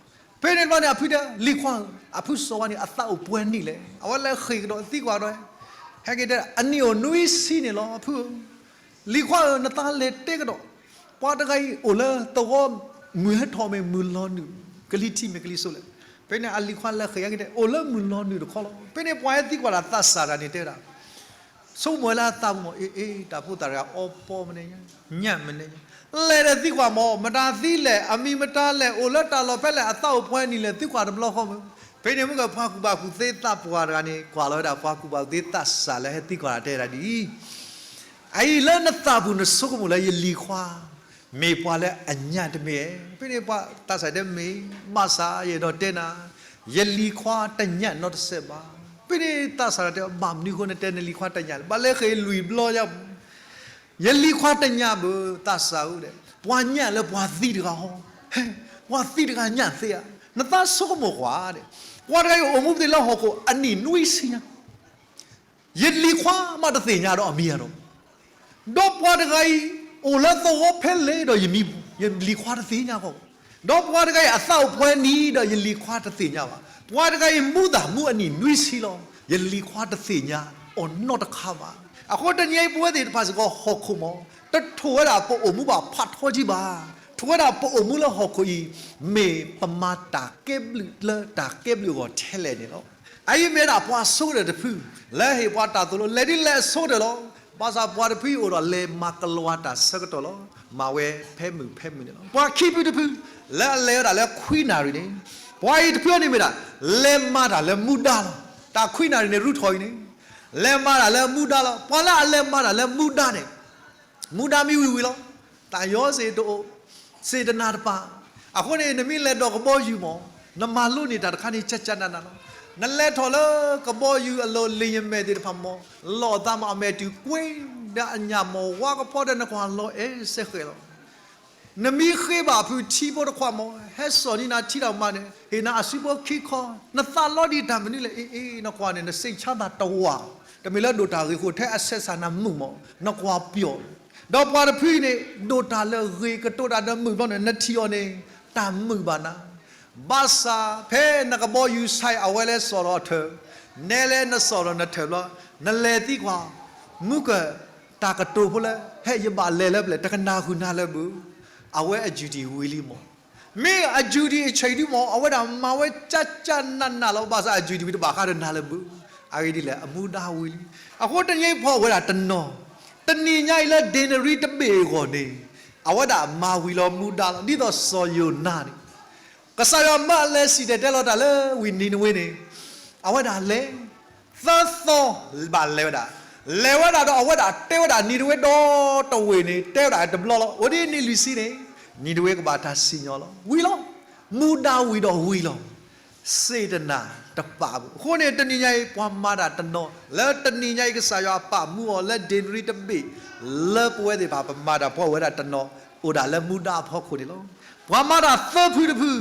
ဖဲန့ၣ်တဘျီန့ၣ် အဖုတဲ, လံၤခွါဧၢ, အဖုစီၤဝါန့ၣ် အသးအိၣ်ပှဲၤနံၣ်လဲၣ်. အဝဲလဲၤဃ့ၢ်ကဒီးသံကွၢ်ဒီး ဟဲက့ၤတဲဒၣ် အနံၣ်အိၣ်နွံဆံန့ၣ်လီၤ အဖုဧၢ. လံၤခွါဧၢ, နသးလဲၤတဲကဒီး, ပှၤတဂၤအံၤအိၣ်လၢသဝီ မုၢ်ဟဲထီၣ်မ့ၢ်မုၢ်လီၤနုာ်, ကလံၤထံးမ့ၢ်ကလံၤစိးလဲၣ်. ဖဲန့ၣ်အလံၤခွါလဲၤဃ့ၢ်က့ၤတဲ အိၣ်လၢမုၢ်လီၤနုာ်တခီလီၤ. ဖဲန့ၣ်ပှၤဟဲသံကွၢ်ဒၣ်သးစၢ်တဂၤန့ၣ်တဲဝဲဒၣ် ဆိကမိၣ်ဝဲလၢအသးပူၤမး, အ့ အ့ တၢ်ဖိသၣ်တဂၤအီပီမနုၤညါ, ညၣ်မနုၤညါ, လဲၤဒီးသံကွၢ်မး, မတၤသံလဲၣ်, အမံၤမတၤလဲၣ်, အိၣ်လၢတၢ်လီၢ်ဖဲလဲၣ်, အသးအိၣ်ပှဲၤနံၣ်လဲၣ်, သံကွၢ်တဘျီဃီမး. ဖဲန့ၣ်မုၢ်ကီၢ်ပှၤကူၣ်ဘၣ်ကူၣ်သ့သးပှၢ်တဂၤန့ၣ် ကွၢ်လီၤဝဲဒၣ်ပှၤကူၣ်ဘၣ်ကူၣ်သ့သးစၢ်လၢဟဲသံကွၢ်တၢ်တဲဒၣ်ဒ်အံၤ, အအံၤလၢနသးပူၤနဆိကမိၣ်လၢယလံၤခွါ မ့ၢ်ပှၤလၢအညၣ်တမ့ၢ်ဧါ. ဖဲန့ၣ်ပှၤသးစၢ်တဲမ့ၢ်, ဘၣ်ဆၣ်ယအဲၣ်ဒိးတဲနၤ, ယလံၤခွါတညၣ်နီတစဲးဘၣ်. ဖဲန့ၣ်သးစၢ်တဲ ဘၣ်မနုၤအဃိနတဲနလံၤခွါတညၣ်လဲၣ်, ဘၣ်လဲၤဃ့ၢ်လွံၢ်ဘျီညါ ယလံၤခွါတညၣ်ဘၣ် သးစၢ်ဧၢ, ပှၤညၣ်လၢပှၤသံတဂၤဟီ, ဟဲ, ပှၤသံတဂၤညၣ်သ့ဧါ. နသးဆိကမိၣ်ကွၢ်, ပှၤတဂၤအံၤအိၣ်မူပသ့ၣ်လၢဟီၣ်ခိၣ်အနံၣ်နွံဆံညါ, ယလံၤခွါမးတသ့ၣ်ညါဒီးအမံၤဧါဒီး, ဒီးပှၤတဂၤအံၤ အိၣ်လၢသဝီဖဲလဲၣ်ဒီးယမံၤ, ယလံၤခွါတသ့ၣ်ညါဃီ, ဒီးပှၤတဂၤအံၤအသးအိၣ်ပှဲၤနံၣ်ဒီးယလံၤခွါတသ့ၣ်ညါဘၣ်. ပှၤတဂၤအံၤမူသးမူအနံၣ်နွံဆံလီၤ, ယလံၤခွါတသ့ၣ်ညါအီၤနီတခါဘၣ်. အဃိတနံၤအံၤပဝဲသ့ၣ်တဖၣ်စ့ၢ်ကီးဟီၣ်ခိၣ်မး, တထိၣ်ဝဲဒၣ်ပအိၣ်မူဘၣ်ဖးထီကံဘၣ်. ထိၣ်ဝဲဒၣ်ပအိၣ်မူလၢဟီၣ်ခိၣ်အံၤ မ့ၢ်ပမၤတၢ်ကဲဘျုးလၢတၢ်ကဲဘျုးအဂီၢ်ထဲလဲၣ်န့ၣ်လီၤ. အအံၤမ့ၢ်ဝဲဒၣ်ပှၤဆိကတၢၢ်တဖု လၢဟ့ၣ်ပှၤတၢ်သိၣ်လိ လဲၤဒ်လဲၣ်အဆိကတၢၢ်လီၤ. ဘၣ်ဆၣ်ပှၤတဖုအံၤအိၣ်ဒီးလဲၤမၤကလီၤတၢ်ဆၢကတီၢ်လီၤ. မၤဝဲဖဲမုၢ်ဖဲမုၢ်န့ၣ်လီၤ. ပှၤခံဖုတဖု လၢအလဲၤဝဲဒၣ်လၢခွံနၣ်ရံၣ်န့ၣ်, ပှၤအံၤတဖုန့ၣ်မ့ၢ်ဒၣ် လဲၤမၤတၢ်လၢမူဒါလီၤ. တၢ်ခွံနၣ်ရံၣ်န့ၣ် ရူၢ်ထီၣ်အံၤန့ၣ် လဲၤမၤတၢ်လၢမူဒါလီၤ. ပှၤလၢအလဲၤမၤတၢ်လၢမူဒါန့ၣ် မူဒါမ့ၢ်ဝံၤဝံၤလီၤ. တၢ်ယီစ့ၣ်တအိၣ်, စ့ၣ်တနၢ်တပၢ်. အဃိန့ၣ် နမ့ၢ်လဲၤဒိးကဘီယူၤမး, နမၤလိန့ၢ်တၢ်တခါန့ၣ် ကၠၢ်ကၠၢ်နးနးလီၤ. နလဲၤထီၣ်လၢကဘီယူၤအလိၤ လ့ၣ်ယမဲာ်သ့ၣ်တဖၣ်မး, လီၤအသးမး အမဲာ်တုၤကွ့, ဒီးအညၣ်မးဝါကဖီဒီး နကွၢ်လီၤအဲၣ်စဲဃဲၤလီၤ. နမ့ၢ်ဃ့ဘၣ်ဖုထံဖိတခွါမး, ဟဲစိာ်န့ၢ်နၤထံတၢ်မၤန့ၣ် ဟ့ၣ်နၤအစုဖိခံခီ, နသးလီဒံးတၢ်မနုၤလဲၣ်. အ့ အ့ နကွၢ်န့ၣ် နစိတ်ချမ်းသာတဝၢ်, တမ့ၢ်လၢဒိၣ်တၢ်ဂ့ၢ်ဃိထဲအဆဲးစၢ်နၤမုာ်မး, နကွၢ်ပျီၣ်. ဒီးပှၤတဖုအံၤန့ၣ် ဒိၣ်တၢ်လၢဂ့ၤကတိၤတၢ်ဒီးမုာ်ဘျီန့ၣ် နထံၣ်အီၤန့ၣ် တၢ်မုာ်ဘၣ်နၤ, ဘၣ်ဆၣ်ဖဲနကဘီယူၤဆဲးအဝဲလၢစီၤဒီးထၢၣ်, နဲလၢနစီၤဒီးနထၢၣ်ဘျီ, နလဲၤသံကွၢ်, မုၢ်ကၢၢ်, တၢ်ကတိၤဖိလၢ ဟဲယဘၣ်လဲၤလၢပျဲၢ် တကနၣ်ဃုာ်နၤလၢဘၣ်, အဝဲအယူၤဒံးဝံၤလံမး. မ့ၢ်အယူၤဒံးအဆံးဒံးမး အဝဲဒၣ်မၤဝဲကၠၢ်ကၠၢ်နးနးလီၤ. ဘၣ်ဆၣ်အယူၤဒံးဝံၤ တဘၣ်ဃးဒီးနၤလၢဘၣ်. အဂ့ၢ်ဒ်လဲၣ် အမူဒါဝံၤလံ. အဃိတနံၤအံၤဖဲအဝဲဒၣ်တနီၤ, တနံၤညါအံၤလၢဒ့နရံတဘ့ၣ်အဂီၢ်န့ၣ်, အဝဲဒၣ်မၤဝံၤလီၤမူဒါလီၤ. ဒ်သိးစီၤယိၤနါန့ၣ် ကစၢ်ယွၤမၢအလဲၤစံၣ်တဲၤတဲလီၤတၢ်လၢဝ့ၢ်နံၤနဝ့န့ၣ်, အဝဲဒၣ်လဲၤ, သၢသီဘၣ်လဲၤဝဲဒၣ်, လဲၤဝဲဒၣ်ဒီးအဝဲဒၣ်တဲဝဲဒၣ်နံၤနဝ့ဒီတဝ့ၢ်န့ၣ် တဲဝဲဒၣ်တဘျီလီၤ. အိၣ်ဒ်နံၤလွံၢ်ဆံန့ၣ်, နံၤနဝ့ကဘၣ်တၢ်စံၣ်ညီၣ်လီၤ. ဝံၤလီၤ. မူဒါဝံၤဒီးဝံၤလီၤ. စ့တနၢ်တပာ်ဘၣ်. အဃိန့ၣ် တနံၤညါအံၤ ပှၤမၤတၢ်တနီၤ လၢတနံၤညါအံၤ ကစၢ်ယွၤပာ်မူအီၤလၢဒ့နရံတဘ့ၣ်, လၢပဝဲသ့ၣ်တဖၣ် ပမၤတၢ်ပှၤအိၣ်ဝဲဒၣ်တနီၤ အိၣ်ဒၣ်လၢမူဒါအဖီခိၣ်န့ၣ်လီၤ. ပှၤမၤတၢ်သၢဖုတဖု,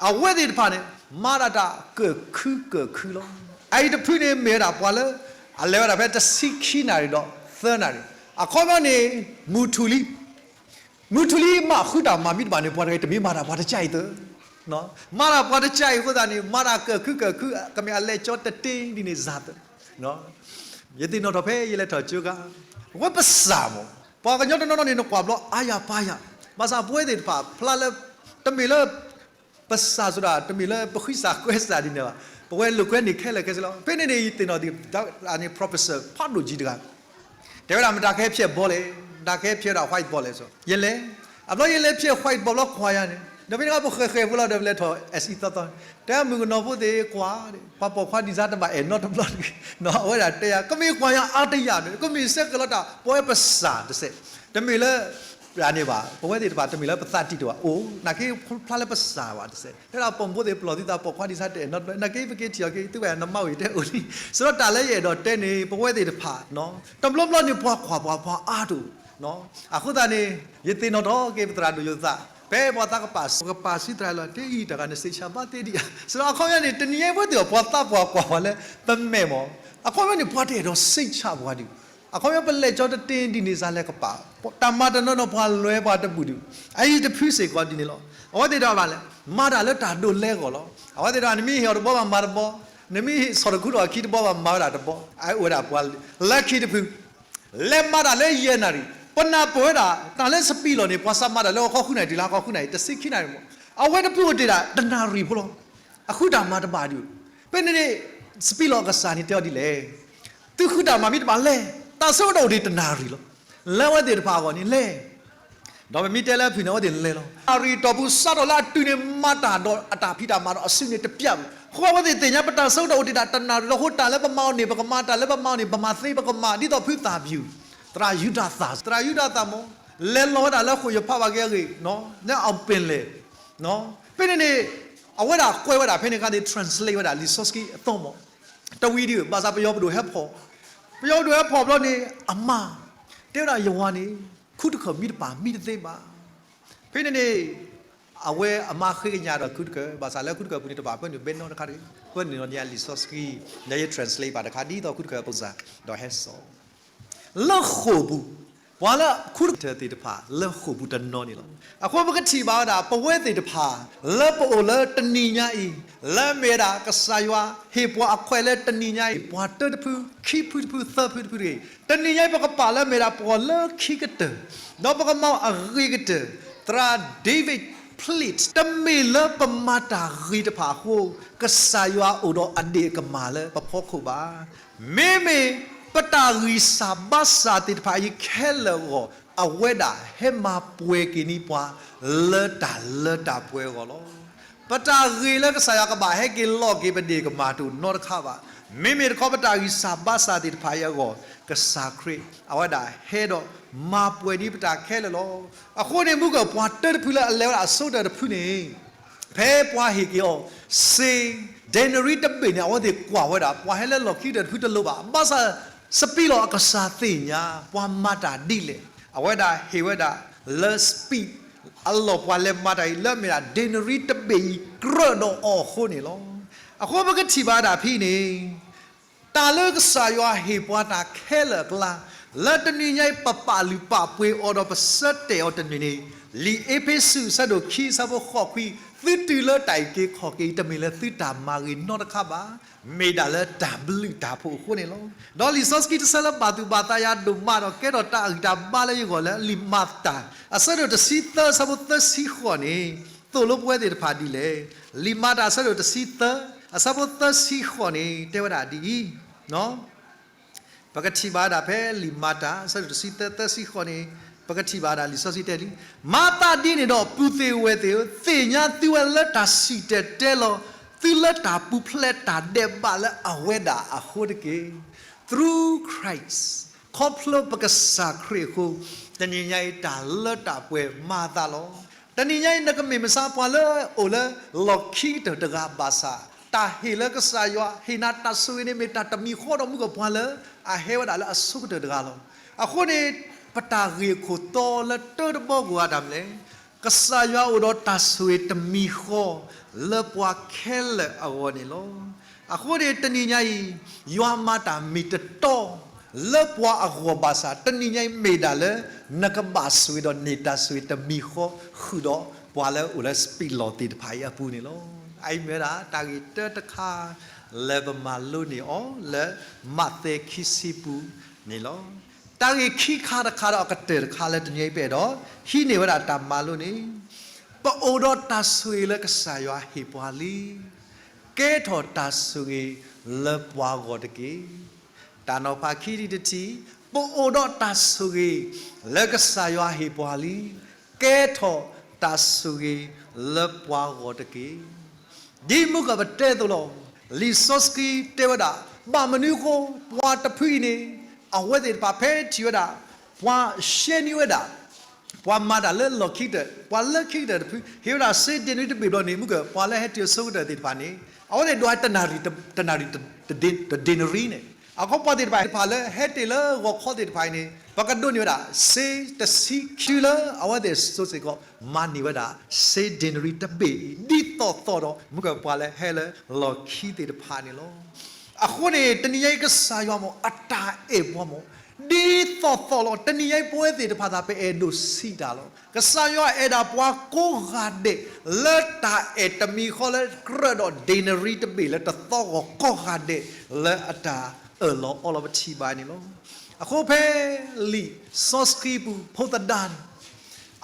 အဝဲသ့ၣ်တဖၣ်န့ၣ် မၤဒၣ်တၢ်ကၢၢ်ခုကၢၢ်ခုလီၤ. အအံၤတဖုန့ၣ်မ့ၢ်ဝဲဒၣ်ပှၤလၢ အလဲၤဝဲဒၣ်ဖဲတဆံခံနၣ်ရံၣ်ဒီးသၢနၣ်ရံၣ်. အခီပညီန့ၣ် မုၢ်ထူၣ်လံ မုၢ်ထူၣ်လံမ့ၢ်ဃုတၢ်မၤမံတဘၣ်န့ၣ် ပှၤတဂၤတမ့ၢ်မၤတၢ်ပှၤတကၢ်အံၤသၢ, မၤတၢ်ပှၤတကၢ်အံၤအဃိသတးန့ၣ် မၤတၢ်ကၢၢ်ခုကၢၢ်ခု ကမ့ၢ်အလဲၤကၠီတတ့ဒ်န့ၣ်စၤသၢ. ယသ့ၣ်နီၣ်ထီၣ်ဖဲယလဲၤထီၣ်ကၠိခါ, အဝဲပစၢ်မး, ပှၤကညီတနီၤနီၤန့ၣ် နကွၢ်ဘျီအါယၤပၢ်ယၤ, ဘၣ်ဆၣ်ပဝဲသ့ၣ်တဖၣ် ဖျါလၢ တမ့ၢ်လၢ ပစၢ်စ့ၢ်ကီး တမ့ၢ်လၢပဃံစၢ်ကွဲစၢ်ဒ်န့ၣ်ဘၣ်, ပဝဲလိာ်ကွဲန့ၣ်ခဲလၢာ်ခဲဆ့လီၤ. ဖဲန့ၣ်န့ၣ် ယသ့ၣ်နီၣ်ဒ်န့ၣ် prophet ဖးဒိၣ်ကံတဂၤ တဲဝဲဒၣ်မတၤကဟဲဖျဲးဘီလဲၣ်, မတၤကဟဲဖျဲးဝဲဒၣ် whiteboard လဲၣ်. ယလဲၤ, အဘျီယလဲၤဖျဲး whiteboard ဘျီကွၢ်ယၤန့ၣ်, ဒီးဖဲန့ၣ်ပဃဲၤဃဲၤဖိလီၤဒီးပလဲၤထီၣ် အဲးစံသီသီ, တဲမုၣ်ကနီၤဖိသ့ၣ်ကွၢ်, ပှၤပိာ်ခွါဒံးစါတဘၣ်အဲၣ်နီတဘျီတဂ့ၤ, အဝဲဒၣ်တဲယၤ ကမ့ၢ်ကွၢ်ယၤအါတယၢ်ဒီး ကမ့ၢ်ဆဲးကလီၤတၢ် ပဝဲပစၢ်တစဲး, တမ့ၢ်လၢ န့ၣ်ဘၣ်, ပဝဲသ့ၣ်တဖၣ်တမ့ၢ်လၢပသးတံာ်တအိၣ်ဘၣ်, အိၣ် နာ်က့ဖျါလၢပစၢ်ဘၣ်တစဲး, တဲဒၣ်ပိာ်မုၣ်ဖိသ့ၣ်ပလီၢ်သုသး ပိာ်ခွါဒံးစါတအဲၣ်နီတဘျီ, နာ်က့ပက့ၤထံၣ်အီၤက့ၤ သုဝဲနမါဝံၤတဲအိၣ်လံ, စရီတၢ်လၢယအဲၣ်ဒိးတဲန့ၣ် ပဝဲသ့ၣ်တဖၣ် တဘျီဘျီန့ၣ် ပှၤကွၢ်ပှၤ ပှၤအါတအိၣ်, အဃိသတးန့ၣ် ယသ့ၣ်နီၣ်ထီၣ်က့ၤပသရၣ်ဒိၣ်ယိၤသး, ဖဲပှၤသးကပာ် ပကပာ်စံးသရၣ်လီၤ တ့အံၤတဂၤန့ၣ် စံးဆၣ်ဘၣ်သ့ဒံးဧါ, စရီအခီပညီန့ၣ် တနံၤညါအံၤပဝဲသ့ၣ်အီၤ ပှၤသးပှၢ်ကွၢ်ပှၤလၢ ပမဲာ်မး, အခီပညီန့ၣ် ပှၤတအဲၣ်ဒိးစံးဆၣ်ပှၤဒံး, အခီပညီပလဲၤကၠီတတ့ဒ်န့ၣ်စၤလဲၤကပာ်, တၢ်မၤတနီၤနီၤပှၤလွဲပှၤတဘူၣ်ဒံး, အအံၤတဖုစ့ၢ်ကီးဒ်န့ၣ်လီၤ. အဝဲသ့ၣ်တဖၣ်ဘၣ်လဲၣ်, မၤတၢ်လၢတၢ်ဒိးလဲအဂီၢ်လီၤ. အဝဲသ့ၣ်တဖၣ် နမ့ၢ်ဟ့ၣ်အီၤတဘီဘၣ်မၤတဘီ, နမ့ၢ်ဆီၣ်တခူထီၣ်အခံတဘီဘၣ်မၤဝဲဒၣ်တဘီ, အအိၣ်ဝဲဒၣ်ပှၤလၢခံတဖု လဲၤမၤတၢ်လၢယဲၢ်နၣ်ရံၣ်, ပနၢ်ပၢၢ်ဝဲဒၣ် တၢ်လၢစပံးလီၢ်န့ၣ် ပှၤစးမၤတၢ်လၢဟီၣ်ခိၣ်ဃုနၣ်ရံၣ် တုၤလၢဟီၣ်ခိၣ်ဃုနၣ်ရံၣ် တဆံခံနၣ်ရံၣ်မး, အဝဲတဖုအိၣ်တ့ၢ်ဒၣ်တနၣ်ရံၣ်ဖိလီၤ. အဃုတၢ်မၤတဘၣ်ဒံး, ဖဲန့ၣ်န့ၣ် စပံးလီၢ်အကစၢ်န့ၣ်တဲအီၤဒ်လဲၣ်, သုဃုတၢ်မၤမံတဘၣ်လဲၣ်, တၢ်ဆၢကတီၢ်အိၣ်တ့ၢ်တနၣ်ရံၣ်လီၤ. လၢအဝဲသ့ၣ်တဖၣ်အဂီၢ်န့ၣ်လဲၣ် ဒီးပမ့ၢ်တဲလၢအဖုၣ်န့ၣ် အဝဲသ့ၣ်လဲၤလီၤ. နၣ်ရံၣ်တီၢ်ပူၤစးထီၣ်လၢအတုၤန့ၣ် မၤတၢ်ဒီးအတၢ်ဖံးတၢ်မၤဒီးအစုန့ၣ်တပျၢ်ဘၣ်. အဃိအဝဲသ့ၣ်သ့ၣ်ညါ ပတၢ်ဆၢကတီၢ်အိၣ်တ့ၢ်ဒၣ်တနၣ်ရံၣ်လီၤ. အဃိတၢ်လၢပမၤအီၤန့ၣ် ပကမၤ, တၢ်လၢပမၤအီၤန့ၣ် ပမၤသ့ပကမၤ, ဒ်သိးဖုသၣ်ဘယူၣ်, သရၣ်ယူဒၤသၣ်, သရၣ်ယူဒၤသၣ်မး လဲၤလီၤဝဲဒၣ်လၢဃိာ်ယဖးဘၣ်က့ၤအဂ့ၢ်, လၢအပ့ၤလဲၣ် ဖဲန့ၣ်န့ၣ် အဝဲဒၣ်ကွဲးဝဲဒၣ်ဖဲန့ၣ်အခါန့ၣ် translate ဝဲဒၣ်လံာ်စီဆှံအသီမး, တဝံၤဒံး ဘၣ်ဆၣ်ပယီၤပဒိၣ်ဟဲဖီၣ်, ပယီၤပဒိၣ်ဟဲဖီၣ်ဘျီန့ၣ် အမါ တဲဝဲဒၣ်ယဝၤန့ၣ် ခူတခၢၣ်မံတပၢ်မံတသ့ဘၣ်. ဖဲန့ၣ်န့ၣ် အဝဲအမါဃ့ကညးဒီးခူတခၢၣ်, ဘၣ်ဆၣ်လၢခူတခၢၣ်အပူၤန့ၣ် တဘၣ်ပၢနုာ်ဘဲနီတခါတဂ့ၤ, ပၢနုာ်လီၤန့ၢ်လံာ်စီဆှံ, ဒီးယ translate ဘၣ်တခါ ဒ်သိးခူတခၢၣ်အပူၤစ့ၢ်, ဒီးဟဲစိာ် လၢဃိာ်ပူၤ, ပှၤလၢခူတခၢၣ်သ့ၣ်တဖၣ် လၢဃိာ်ပူၤတနီၤန့ၣ်လီၤ. အဃိပကထံၣ်ဘၣ်ဝဲဒၣ် ပဝဲသ့ၣ်တဖၣ် လၢပအိၣ်လၢတနံၤညါအံၤ, လၢမ့ၢ်ဝဲဒၣ်ကစၢ်ယွၤဟ့ၣ်ပှၤအခွဲးလၢတနံၤညါအံၤ ပှၤတၢတဖု, ခံဖုတဖု, သၢဖုတဖုတဂ့ၤ, တနံၤညါအံၤ ပကပာ်လၢမ့ၢ်ဒၣ်ပှၤလၢခံကတၢၢ်, ဒီးပကမၤအဂ့ၤကတၢၢ်, သရၣ် David Platt, တမ့ၢ်လၢပမၤတၢ်ဂ့ၤတဖၣ်အဃိ ကစၢ်ယွၤအိၣ်ဒီးအဒ့ၣ်အကမၣ်လၢပဖီခိၣ်ဘၣ်. မ့မ့ၢ်ပတၢ်ဂံၢ်စၢ်ဘါစၢ်သ့ၣ်တဖၣ်အံၤခဲလၢာ်အဂီၢ် အဝဲဒၣ်ဟဲမၤပှဲၤက့ၤန့ၢ်ပှၤ လၢတၢ်လၢတၢ်ပှဲၤအဂီၢ်လီၤ. ပတၢ်ဂ့ၤလၢကစၢ်ယွၤကဘၣ်ဟဲက့ၤလီၤက့ၤပဒ့ၣ်ကမၣ်တအိၣ်နီတခါဘၣ်. မ့မ့ၢ်တခီပတၢ်ဂံၢ်စၢ်ဘါစၢ်သ့ၣ်တဖၣ်အံၤအဂီၢ် ကစၢ်ခရံာ် အဝဲဒၣ်ဟဲဒီးမၤပှဲၤန့ၢ်ပတၢ်ခဲလၢာ်လီၤ. အဃိန့ၣ် မုၢ်ကၢၢ်ပှၤတၢတဖုလၢအလဲၤဝဲဒၣ်အဆိကတၢၢ်တဖုန့ၣ် ဖဲပှၤဟ့ၣ်က့ၤအီၤ စ့ ဒ့နရံတဘ့ၣ်န့ၣ် အဝဲသ့ၣ်ကွၢ်ဝဲဒၣ် ပှၤဟဲလၢလီၢ်ခံကတၢၢ်တဖုတလိၤဘၣ်. ဘၣ်ဆၣ် စပံးလီၢ်အကစၢ်သ့ၣ်ညါ ပှၤမၤတၢ်ဒ်လဲၣ်, အဝဲဒၣ်ဟ့ၣ်ဝဲဒၣ်လၢစပံးအလီၢ် ပှၤလဲၤမၤတၢ်အံၤ လၢအမ့ၢ်ဒၣ် ဒ့နရံတဘ့ၣ်အံၤ ကြၢးဒီးအီၤအဃိန့ၣ်လီၤ. အဃိပကထံၣ်ဘၣ်ဒၣ်ဖဲန့ၣ် တၢ်လၢကစၢ်ယွၤဟ့ၣ်ပှၤတၢ်ခဲလၢာ်အကျါ လၢတနံၤညါအံၤ ပပာ်လုၢ်ပာ်ပှ့ၤအီၤဒီးပဆၢတဲာ်အီၤတန့ၢ်န့ၣ် လံာ်အ့းဖ့းစူး အဆၢဒိၣ်ခံ အဆၢဖိဃိးခွံ, သုတုၤလၢတၢ်အုၣ်က့ၤခီၣ်က့ၤ တမ့ၢ်လၢသုတၢ်မၤဂ့ၤနီတခါဘၣ်, မ့ၢ်ဒၣ်လၢတၢ်ဘျုးတၢ်ဖှိၣ်အဃိန့ၣ်လီၤ. ဒီးလံာ်စီဆှံတဆၢလၢဘၣ်သူၣ်ဘၣ်သးယၤဒိၣ်မးဒီး ကဲထီၣ်တၢ်ဂံၢ်တၢ်ဘါလၢယဂီၢ်လၢ လံာ်မၤတၢ် အဆၢဒိၣ်တဆံသၢ အဆၢဖိသၢဆံဃိးန့ၣ် သိၣ်လိပဝဲသ့ၣ်တဖၣ်ဒ်လဲၣ်. လံာ်မၤတၢ် အဆၢဒိၣ်တဆံသၢ အဆၢဖိသၢဆံဃိးန့ၣ် တဲဝဲဒၣ်ဒ်အံၤ ပကထံၣ်ဘၣ်ဝဲဒၣ်ဖဲလံာ်မၤတၢ် အဆၢဒိၣ်တဆံသၢ သၢဆံဃိးန့ၣ် ပကထံၣ်ဘၣ်ဝဲဒၣ်လံာ်စီဆှံတဲဒ်အံၤ, မၤသးဒ်န့ၣ်ဒီး ပုၢ်သ့ၣ်ဝဲၢ်သ့ၣ်ဧၢ, သ့ၣ်ညါသုဝဲလၢတၢ်စံၣ်တဲၤတဲလီၤသုလၢတၢ်ပူၤဖျဲးတၢ်ဒဲးဘးလၢအဝဲဒၣ်အဃိတက့ၢ်. Through Christ, ခီဖျိပကစၢ်ခရံာ်အဃိ, တနံၤညါအံၤတၢ်လၢတၢ်ပှဲၤမၤအသးလီၤ. တနံၤညါအံၤ နကမ့ၢ်မဆါပှၤလၢအိၣ်လၢ လီၢ်ခံကတၢၢ်တဂၤဘၣ်ဆၣ်, တၢ်ဟ့ၣ်လၢကစၢ်ယွၤဟ့ၣ်နၤတၢ်ဆိၣ်ဂ့ၤန့ၣ် မ့ၢ်တၢ်တမံၤဃီဒီးမုၢ်ကပှၤလၢအဟဲဝဲဒၣ်လၢအဆိကတၢၢ်တဂၤလီၤ. အဃိန့ၣ် ပတၢ်ဂ့ၢ်အခိၣ်တီလၢတၢတဘီကအိၣ်အါတၢ်မနုၤလဲၣ်. ကစၢ်ယွၤအိၣ်ဒီးတၢ်ဆိၣ်ဂ့ၤတမံၤဃီလၢပှၤခဲလၢာ်အဂီၢ်န့ၣ်လီၤ. အဃိန့ၣ် တနံၤညါအံၤ ယွၤမၤတၢ်မ့ၢ်တတီ လၢပှၤအဂီၢ်ဘၣ်ဆၣ်, တနံၤညါအံၤမ့ၢ်ဒၣ်လၢ နကဘၣ်ဆိၣ်ဂ့ၤဒီးန့ၢ်တၢ်ဆိၣ်ဂ့ၤတမံၤဃီ ဃုာ်ဒီးပှၤလၢအိၣ်လၢစပံးလီၢ်သ့ၣ်တဖၣ်အံၤအပူၤန့ၣ်လီၤ. အအံၤမ့ၢ်ဝဲဒၣ် တၢ်ဂ့ၢ်တၢတခါ လၢပမၤလိန့ၢ်အီၤလၢ မးသဲခံဆံပူၤန့ၣ်လီၤ. တၢ်ဂ့ၢ်ခံခါတခါဒီးအကတၢၢ်တခါလၢတနံၤအံၤပအဲၣ်ဒိး ဟံးန့ၢ်ဝဲဒၣ်တၢ်မၤလိန့ၣ်, ပအိၣ်ဒီးတၢ်ဆိၣ်ဂ့ၤလၢကစၢ်ယွၤဟ့ၣ်ပှၤလံ ကဲထီၣ်တၢ်ဆိၣ်ဂ့ၤလၢပှၤဂီၢ်တက့ၢ်. တၢ်နီၤဖးခံထံၣ်တထံၣ်, ပအိၣ်ဒီးတၢ်ဆိၣ်ဂ့ၤလၢကစၢ်ယွၤဟ့ၣ်ပှၤလံ, ကဲထီၣ်တၢ်ဆိၣ်ဂ့ၤလၢပှၤဂီၢ်တက့ၢ်. ဒ်မုၢ်ကပတဲသိးလီၤ, လံာ်စီဆှံတဲဝဲဒၣ်, ဘၣ်မနုၤအဃိ ပှၤတဖုအံၤန့ၣ် အဝဲသ့ၣ်တဖၣ်ဖဲထံၣ်ဝဲဒၣ် ပှၤရှဲနံၤဝဲဒၣ် ပှၤမၤတၢ်လၢလီၢ်ခံကတၢၢ်, ပှၤလၢခံကတၢၢ်တဖု ဟ့ၣ်ဝဲဒၣ်စ့ဒ့နရံတဘ့ၣ်ဘျီန့ၣ် မုၢ်ကပှၤလၢဟဲတုၤအဆိကတၢၢ်သ့ၣ်တဖၣ်န့ၣ် အဝဲသ့ၣ်ဒိးတနၣ်ရံၣ်တဒ့နရံန့ၣ်, အဃိပှၤသ့ၣ်တဖၣ်တဖၣ်လၢဟဲတ့ၢ်လၢဂီၤခီသ့ၣ်တဖၣ်အံၤန့ၣ် ပကဒိးန့ၢ်ဝဲဒၣ် စ့တဆံခံလၢအဝဲသ့ၣ်စိၤစ့ၢ်ကီး မၤန့ၢ်ဝဲဒၣ် စ့ဒ့နရံတဘ့ၣ်အံၤ ဒ်သိးသိးဒီး မုၢ်ကပှၤလၢဟဲလၢလီၢ်ခံသ့ၣ်တဖၣ်န့ၣ်လီၤ. အဃိန့ၣ် တနံၤညါအံၤကစၢ်ယွၤမ့ၢ်အတၢ်အဲၣ်ပှၤမ့ၢ် ဒ်သိးသိးလီၤ. တနံၤညါအံၤပဝဲသ့ၣ်တဖၣ်သးပအဲၣ်ဒိးစံးတၢ်လီၤ. ကစၢ်ယွၤအဲၣ်ဒၣ်ပှၤကိးဂၤဒဲး လၢတၢ်အဲၣ်တမံၤဃီလၢကြၢးဒီးဒ့နရံတဘ့ၣ်လၢတသီဂီၤကိးဂၤဒဲး လၢအတၢ်အၢၣ်လီၤအီလီၤပထံၣ်ဘၣ်န့ၣ်လီၤ. အဃိဖဲလံာ်စီဆှံပူၤ ဖိသဒါန့ၣ်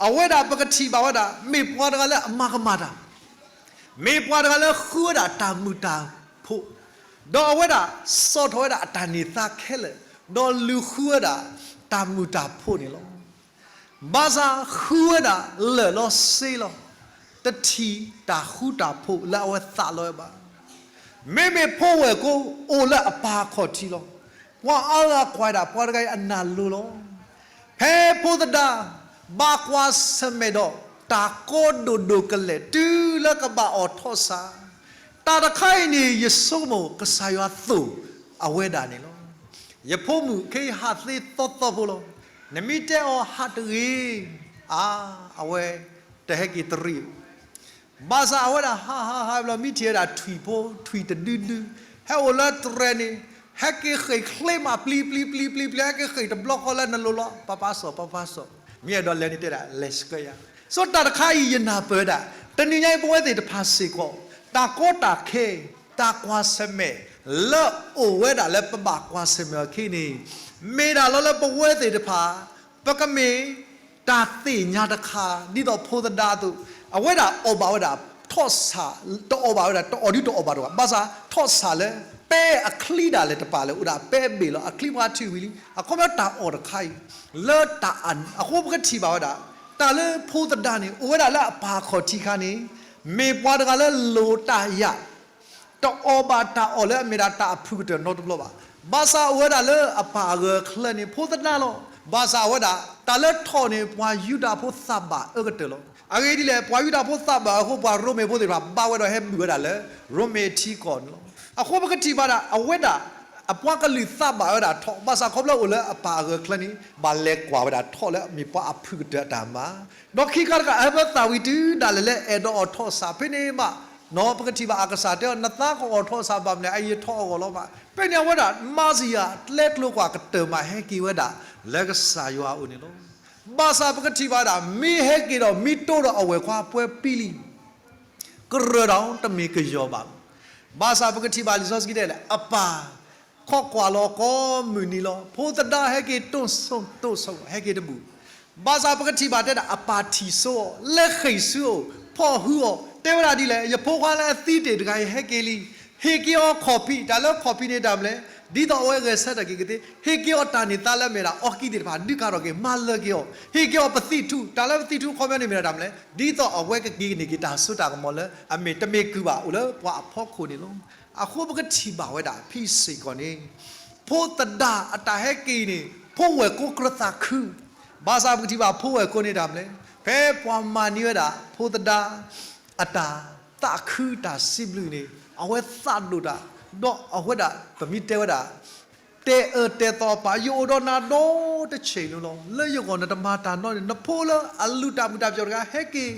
အဝဲဒၣ်ပကထံၣ်ဘၣ်ဝဲဒၣ် မ့ၢ်ပှၤတဂၤလၢအမၤကမၣ်တၢ် မ့ၢ်ပှၤတဂၤလၢဃုဝဲဒၣ်တၢ်မုာ်တၢ်ဖိး, ဒီးအဝဲဒၣ်စိာ်ထီၣ်ဝဲဒၣ်အတၢ်န့ၢ်သါခဲလၢာ်, ဒီးလူၤဃုဝဲဒၣ်တၢ်မုာ်တၢ်ဖိးန့ၣ်လီၤ. ဘၣ်ဆၣ်ဃုဝဲဒၣ်လၢၢ်လီၤစ့လီၤ, တထံၣ်တၢ်ဃူတၢ်ဖိးလၢအဝဲသးလီဝဲဘၣ်. မ့မ့ၢ်ဖိဝဲၢ်ကိာ်အိၣ်လၢအပၢ်အခီၣ်ထံးလီၤ. ပှၤအါဂၤကွၢ်ဒၣ်ပှၤတဂၤအံၤအနၢ်လိၤလီၤ. ဖဲဖိသဒါ ဘၣ်ကွၢ်ဆၢၣ်မဲာ်ဒီး တၢ်ကီဒိၣ်ဒိၣ်ကလဲာ် တုၤလၢကဘၣ်အီၣ်ထီၣ်ဆၣ်, တၢ်တခါအံၤန့ၣ် ယဆိကမိၣ်ကစၢ်ယွၤသိၣ်အဝဲဒၣ်န့ၣ်လီၤ. ယဖိမုၣ်ခဲအံၤဟးသ့သီသီဖိလီၤ. နမ့ၢ်တဲအီၤဟးတဂ့ၤ, အါ, အဝဲတဟဲက့ၤတရံး ဘၣ်ဆၣ်အဝဲဒၣ်ဟးဟးဟးဘျီ မ့ၢ်ထံၣ်ဝဲဒၣ်ထွံၣ်ဖိ, ထွံၣ်တဒုဒု, ဟဲအိၣ်လၢတြဲၤန့ၣ်, ဟဲက့ၤဃ့ၢ်ချ့မးပျံၤပျံၤပျံၤပျံၤပျံၤ, ဟဲက့ၤဃ့ၢ်တဘျီဃီလၢနလိၤလီၤ, ပၢ်ပၢ်စီၤ, ပၢ်ပၢ်စီၤ, မ့ၢ်အဲၣ်ဒိးလဲၤန့ၣ်တဲဒၣ် လဲၤဆှၢယၤ. ဆိတၢ်တခါအံၤယနၢ်ပၢၢ်ဝဲဒၣ်, တနံၤညါအံၤပဝဲသ့ၣ်တဖၣ်စ့ၢ်ကီး, တၢ်ကီတၢ်ခဲ, တၢ်ကွၢ်ဆၢၣ်မဲာ်, လၢအိၣ်ဝဲဒၣ်လၢပဘၣ်ကွၢ်ဆၢၣ်မဲာ်အီၤအခံန့ၣ်, မ့ၢ်ဒၣ်လီၤလၢပဝဲသ့ၣ်တဖၣ် ပကမ့ၢ် တၢ်သ့ၣ်ညါတခါ ဒ်သိးဖိသဒါအသိး, အဝဲဒၣ်အီၣ်ဘၣ်ဝဲဒၣ်ထီၣ်ဆၣ်, တအီၣ်ဘၣ်ဝဲဒၣ် တအီၣ်ဒုတအီၣ်ဘၣ်တအိၣ်ဘၣ်, ဘၣ်ဆၣ်ထီၣ်ဆၣ်လၢ ပဲအချံဒၣ်လဲာ်တပာ်လၢၤ အိၣ်ဒၣ်ပဲအဘ့ၣ်လီၤ. အချံပှၤထုးဝံၤလံ, အခီပညီတၢ်အီၣ်တခါအံၤ, လၢတၢ်အ, အဃိပကထံၣ်ဘၣ်ဝဲဒၣ်, တၢ်လၢဖိသဒါန့ၣ် အိၣ်ဝဲဒၣ်လၢအပၢ်အခီၣ်ထံးအခါန့ၣ်, မ့ၢ်ပှၤတဂၤလၢလိၤတၢ်ယာ် တအီၣ်ဘၣ်တၢ်အီၣ်လၢအမ့ၢ်ဒၣ်တၢ်အဖုၣ်ကတၢၢ်နီတဘျီဘၣ်. ဘၣ်ဆၣ်အိၣ်ဝဲဒၣ်လၢအပၢ်အဂၢၢ်အချၢန့ၣ် ဖိသဒါလီၤ. ဘၣ်ဆၣ်အဝဲဒၣ် တၢ်လၢထီၣ်န့ၣ် ပှၤယူဒၤဖိသးဘၣ်အၢကတၢၢ်လီၤ. အဂ့ၢ်ဒ်လဲၣ်, ပှၤယူဒၤဖိသးဘၣ်အဃိ ပှၤရိမ့ၤဖိသ့ၣ်တဖၣ် ဘၣ်ဝဲဒီးဟဲဘုၣ်ဝဲဒၣ်လၢ ရိမ့ၤအထံကီၢ်န့ၣ်လီၤ. အဃိပကထံၣ်ဘၣ်ဒၣ် အဝဲဒၣ် အပှၤကလုာ်သးဘၣ်ဝဲဒၣ်ထီၣ်, ဘၣ်ဆၣ်ခီဖျိအိၣ်လၢအပၢ်အဂၢၢ်အချၢန့ၣ် ဘၣ်လဲၤကွၢ်ဝဲဒၣ်ထီၣ်လၢအမ့ၢ်ပှၤအဖုၣ်ကတၢၢ်အတၢ်မၤ ဒီးခံခါတခါ အဟၢဖၢသးဝံၤတုၤဒၣ်လဲာ်လၢအဲၣ်ဒိးအီၣ်ထီၣ်ဆၣ်ဖဲန့ၣ်ဘၣ်, ပကထံၣ်ဘၣ်အကစၢ်တဲအီၤ နသးကအီၣ်ထီၣ်ဆၣ်ဘၣ်မနုၤ အအံၤယထီၣ်အဂီၢ်လီၤဘၣ်. ဖဲန့ၣ်အဝဲဒၣ် မၤစၢၤယၤ ကျဲကျိၤကွၢ်ကတၢၢ်မးဟဲက့ၤဝဲဒၣ် လၢကစၢ်ယွၤအအိၣ်န့ၣ်လီၤ. ဘၣ်ဆၣ်ပကထံၣ်ဘၣ်ဒၣ် မ့ၢ်ဟဲက့ၤဒီး မ့ၢ်တိၢ်ဒီးအဝဲၢ်ခွါပှဲၤပံလံ ကရၢၢ်ဒီးတမ့ၢ်ကယီၤဘၣ်. ဘၣ်ဆၣ်ပကထံၣ်ဘၣ်လံာ်စီဆှံတဲလဲၣ် အပၢ် ခိးကွၢ်လီၤကိးမုၢ်နံၤလီၤ. ဖိသဒါဟဲက့ၤတိၢ်ဆိၣ်တိၢ်ဆိၣ် ဟဲက့ၤတဘူၣ်. ဘၣ်ဆၣ်ပကထံၣ်ဘၣ်တဲဒၣ် အပၢ်ထံၣ်ဆိအီၤ, လဲၤဃ့ၢ်ဆူအီၤ, ဖီၣ်ဟုအီၤ, တဲဝဲဒၣ်ဒ်လဲၣ်, ယဖိခွါလၢအသံတ့ၢ်တဂၤအံၤဟဲက့ၤလံ. ဟ့ၣ်က့ၤအီၤခီၣ်ဖံး, တၢ်လၢခီၣ်ဖံးန့ၣ်တၢ်မနုၤလဲၣ်, ဒ်သိးအဝဲဂဲၤဆၢထၢၣ်က့ၤကသ့, ဟ့ၣ်က့ၤအီၤတၢ်န့ၢ်သါလၢအမ့ၢ်ဒၣ်အီကံသ့ၣ်တဖၣ် ဒုးကၤထီၣ်က့ၤ မၤလၢာ်က့ၤအီၤ, ဟ့ၣ်က့ၤအီၤပသံၣ်ထူၣ်, တၢ်လၢပသံၣ်ထူၣ်အခီပညီန့ၣ်မ့ၢ်ဒၣ်တၢ်မနုၤလဲၣ်, ဒ်သိးအဝဲကက့ၤန့ၢ်က့ၤတၢ်စိတၢ်ကမီၤလၢအမ့ၢ်တမ့ၢ်ကုၢ်ဘၣ် အိၣ်လၢပှၤအဖီခိၣ်န့ၣ်လီၤ. အဃိပကထံၣ်ဘၣ်ဝဲဒၣ်ဖံစ့ၢ်ကီးန့ၣ် ဖိသဒါအတၢ်ဟဲက့ၤန့ၣ် ဖိဝဲၢ်ကိကြၢးသးခု, ဘၣ်ဆၣ်ပကထံၣ်ဘၣ်ဖိဝဲၢ်ကိန့ၣ်တၢ်မနုၤလဲၣ်, ဖဲပှၤမၤန့ၢ်ဝဲဒၣ် ဖိသဒါအတၢ်သးခုတၢ်စံးဘျုးန့ၣ် အဝဲသးဒိၣ်တၢ်, ဒီးအဝဲဒၣ်ပမ့ၢ်တဲဝဲဒၣ် တဲအၢတဲသီအပၢ်, ယအိၣ်ဒီးနၤဒီတဆံးလီၤ, လၢယဂီၢ်နတမၤတၢ်နီတမံၤ, နဖိလၢအလုၢ်တၢ်မုာ်တၢ်ပျီၤတဂၤဟဲက့ၤ,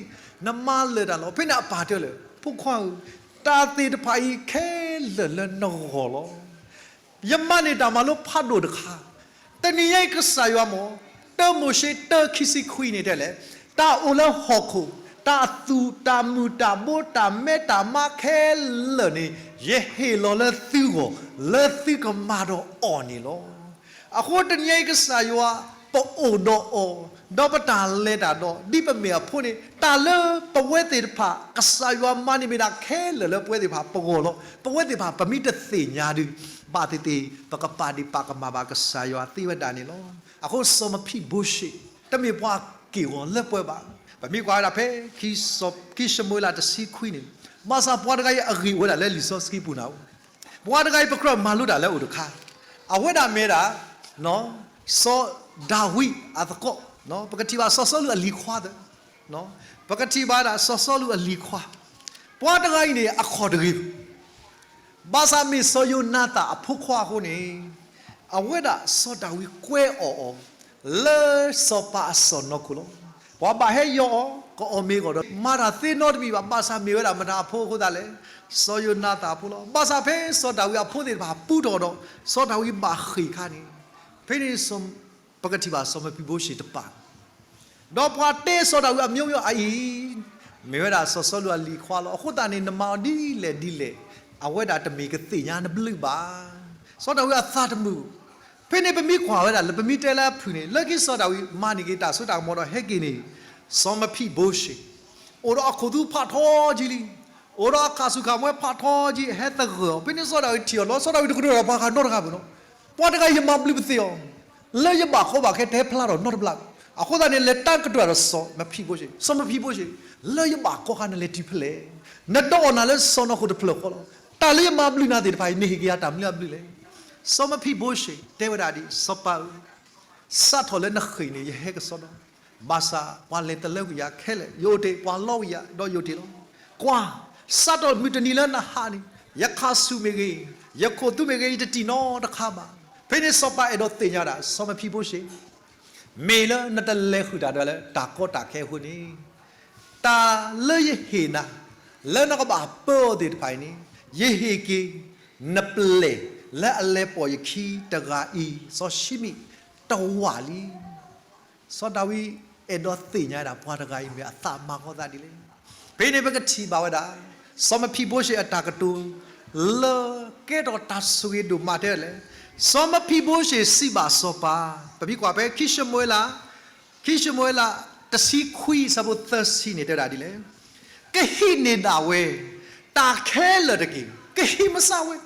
နမၤလၢာ်တၢ်လီၤ. ဖဲန့ၣ်အပၢ်တဲလၢ ဖိခွါဧၢ, တၢ်သ့ၣ်တဖၣ်အံၤခဲလၢာ်လၢနဂီၢ်လီၤ. ယမၤန့ၢ်တၢ်မၤလိဖးဒိၣ်တခါ, တနံၤညါအံၤကစၢ်ယွၤမ့ၢ် တၢမိၤၡ့တၢခံဆံခွံန့ၣ်တဲလဲၣ်, တၢ်အိၣ်လၢဟီၣ်ခိၣ်, တၢ်သူၣ်တၢ်မုၢ်တၢ်ဘိတၢ်မဲတၢ်မါခဲလၢာ်န့ၣ် ယဟ့ၣ်လီၤလၢသုဂီၢ်, လၢသုကမၤဒီးအီၤန့ၣ်လီၤ. အဃိတနံၤညါအံၤကစၢ်ယွၤ ပအိၣ်ဒီးအီၤ, ဒီးပတၢ်လဲၤတၢ်ဒီး ဒ်ပမ့ၢ်အဖိန့ၣ် တၢ်လၢပဝဲသ့ၣ်တဖၣ် ကစၢ်ယွၤမၤန့ၢ်မ့ၢ်ဒၣ်ခဲလၢာ်လၢပဝဲသ့ၣ်တဖၣ်ပဂီၢ်လီၤ. ပဝဲသ့ၣ်တဖၣ်ပမ့ၢ်တသ့ၣ်ညါဒီး ဘၣ်သ့ၣ်သ့ၣ် ပကပာ်ဒံးပာ်ကမၣ်ဘၣ်ကစၢ်ယွၤသ့ဝဲဒၣ်န့ၣ်လီၤ. အဃိစီၤမဖံဘိရှ့ တမ့ၢ်ပှၤက့ၢ်ဂီၤလၢပှဲၤဘၣ်. ပမ့ၢ်ကွၢ်ဝဲဒၣ်ဖဲ ခံၡမူၤအ့လးတဆံခွံန့ၣ်, ဘၣ်ဆၣ်ပှၤတဂၤအံၤအဂ့ၢ်အိၣ်ဝဲဒၣ်လၢလံာ်စီဆှံပူၤနၤဧိၤ, ပှၤတဂၤအံၤပကြၢးမၤလိတၢ်လၢအအိၣ်တခါ, အဝဲဒၣ်မ့ၢ်ဒၣ် စီၤဒၤဝံးအသကိး, ပကထံၣ်ဘၣ်စီၤစီလူးအလံၤခွါသၢ, ပကထံၣ်ဘၣ်ဒၣ်စီၤစီလူးအလံၤခွါ, ပှၤတဂၤအံၤန့ၣ် အခီၣ်တဂ့ၤ ဘၣ်ဆၣ်မ့ၢ်စီၤယိၤနၤသၣ်အဖိခွါအဃိန့ၣ်, အဝဲဒၣ်စီၤဒၤဝံးကွဲအီၣ်အီၤ လၢစီၤပၤအစီၣ်နီၢ်ခိၣ်လီၤ. ပှၤဘၣ်ဟဲယီၤအီၤ ကအီၣ်မ့ၤအဂီၢ်ဒီး မၤတၢ်သ့နီတမံၤဘၣ်, ဘၣ်ဆၣ်မ့ၢ်ဝဲဒၣ်မတၤအဖိအဃိသတးလဲၣ်, စီၤယိၤနၤသၣ်အဖိလီၤ. ဘၣ်ဆၣ်ဖဲစီၤဒၤဝံးအဖိသ့ၣ်တဖၣ်ပူထီၣ်ဒီး စီၤဒၤဝံးဘၣ်ဃ့ၢ်အခါန့ၣ်, ဖဲန့ၣ် ပကထံၣ်ဘၣ်စီၤမဖံဘိရှ့တပာ် ဒီးပှၤတဲစီၤဒၤဝံးအမျိုးမျိုးအံၤ, မ့ၢ်ဝဲဒၣ်စီၤစီလူးအလံၤခွါလီၤ. အဃိသတးန့ၣ် နမၤအီၤဒ်လဲၣ်ဒ်လဲၣ်, အဝဲဒၣ်တမ့ၢ်ကသ့ၣ်ညါနဘျုးဘၣ်. စီၤဒၤဝံးအသးတမုာ်. ဖဲန့ၣ်ပမ့ၢ်ကွၢ်ဝဲဒၣ်လၢပမ့ၢ်တဲလၢအဖုၣ်န့ၣ် လၢခံစီၤဒၤဝံးမၤန့ၢ်က့ၤတၢ်စိတၢ်ကမီၤဒီးဟဲက့ၤန့ၣ်, စီၤမဖံဘိရှ့ အိၣ်ဒီးအခိၣ်သူဖးထီကံလံ, အိၣ်ဒီးအခးဆူၣ်ခးမွဲဖးထီကံ ဟဲသဂၢၢ်အီၤ. ဖဲန့ၣ်စီၤဒၤဝံးထံၣ်အီၤလီၤ. စီၤဒၤဝံးတကတိၤဒီးပှၤဂၤနီတဂၤဘၣ်နီၤ, ပှၤတဂၤအံၤယမၤဘျုးပသ့ၣ်အီၤ, လၢယဘၣ်ကီဘၣ်ခဲတဟဲဖျါထီၣ်နီတဘျီ, အဃိသတးန့ၣ် လဲၤတၢ်ကတိၤဒီးစီၤမဖံဘိရှ့, စီၤမဖံဘိရှ့, လၢယဘၣ်ကီခါနလဲၤတုၤဖဲလဲၣ်, နဒိးအီၣ်နၤလၢစီၣ်နီၤခိၣ်တဖျၢၣ်ဃီလီၤ. တၢ်လၢယမၤဘျုးနၤသ့ၣ်တဖၣ်အံၤ နဟ့ၣ်က့ၤယၤတၢ်မနုၤအဘျုးလဲၣ်. စီၤမဖံဘိရှ့ တဲဝဲဒၣ်ဒ် စီၤပၤဧၢ, စးထီၣ်လၢနဃ့ၢ်န့ၣ် ယဟဲကစီဒီ, ဘၣ်ဆၣ်ပှၤလဲၤတလၢကွံာ်ယၤခဲလၢာ်, ယအိၣ်တ့ၢ်ပှၤလီကွံာ်ယၤ ဒီးယအိၣ်တ့ၢ်လီၤ. ကွၢ်, စးထီၣ်မုၢ်တနံၤလၢနဟးန့ၣ်, ယခးဆူၣ်မ့ၢ်ဂ့ၤ, ယခိၣ်သူမ့ၢ်ဂ့ၤ ယတတံၢ်နီတခါဘၣ်. ဖဲန့ၣ်စီၤပၤအဲၣ်ဒိးသ့ၣ်ညါဒၣ် စီၤမဖံဘိရှ့ မ့ၢ်လၢနတလဲၤဃုာ်တၢ်ဒီးလၢတၢ်ကီတၢ်ခဲအဃိန့ၣ်, တၢ်လၢယဟ့ၣ်နၤ လၢနကဘၣ်ပၢအီၤသ့ၣ်တဖၣ်အံၤန့ၣ်, ယဟ့ၣ်က့ၤ နပျဲၢ်လၢအလဲၤပိာ်ယခံတဂၤအံၤ စီၤၡံမံၣ်တဝၢလံ. စီၤဒၤဝံးအဲၣ်ဒိးသ့ၣ်ညါဒၣ်ပှၤတဂၤအံၤမ့ၢ်အသးမၤကီသးဒ်လဲၣ်. ဖဲန့ၣ်ပကထံၣ်ဘၣ်ဝဲဒၣ် စီၤမဖံဘိရှ့အတၢ်ကတိၤ လၢကဲထီၣ်တၢ်ဆိၣ်ဂ့ၤဒိၣ်မးတဲလဲၣ်. စီၤမဖံဘိရှ့စံးဘၣ်စီၤပၤ, ပမ့ၢ်ကွၢ်ဖဲ ခံၡမူၤအ့လး, ခံၡမူၤအ့လး တဆံခွံ ဆၢဖိသၢဆံန့ၣ်တဲဝဲဒၣ်ဒ်လဲၣ်. ကဟံးန့ၢ်ဒၣ်ဝဲ တၢ်ခဲလၢာ်တက့ၢ်. ကဟံးမစးဝဲ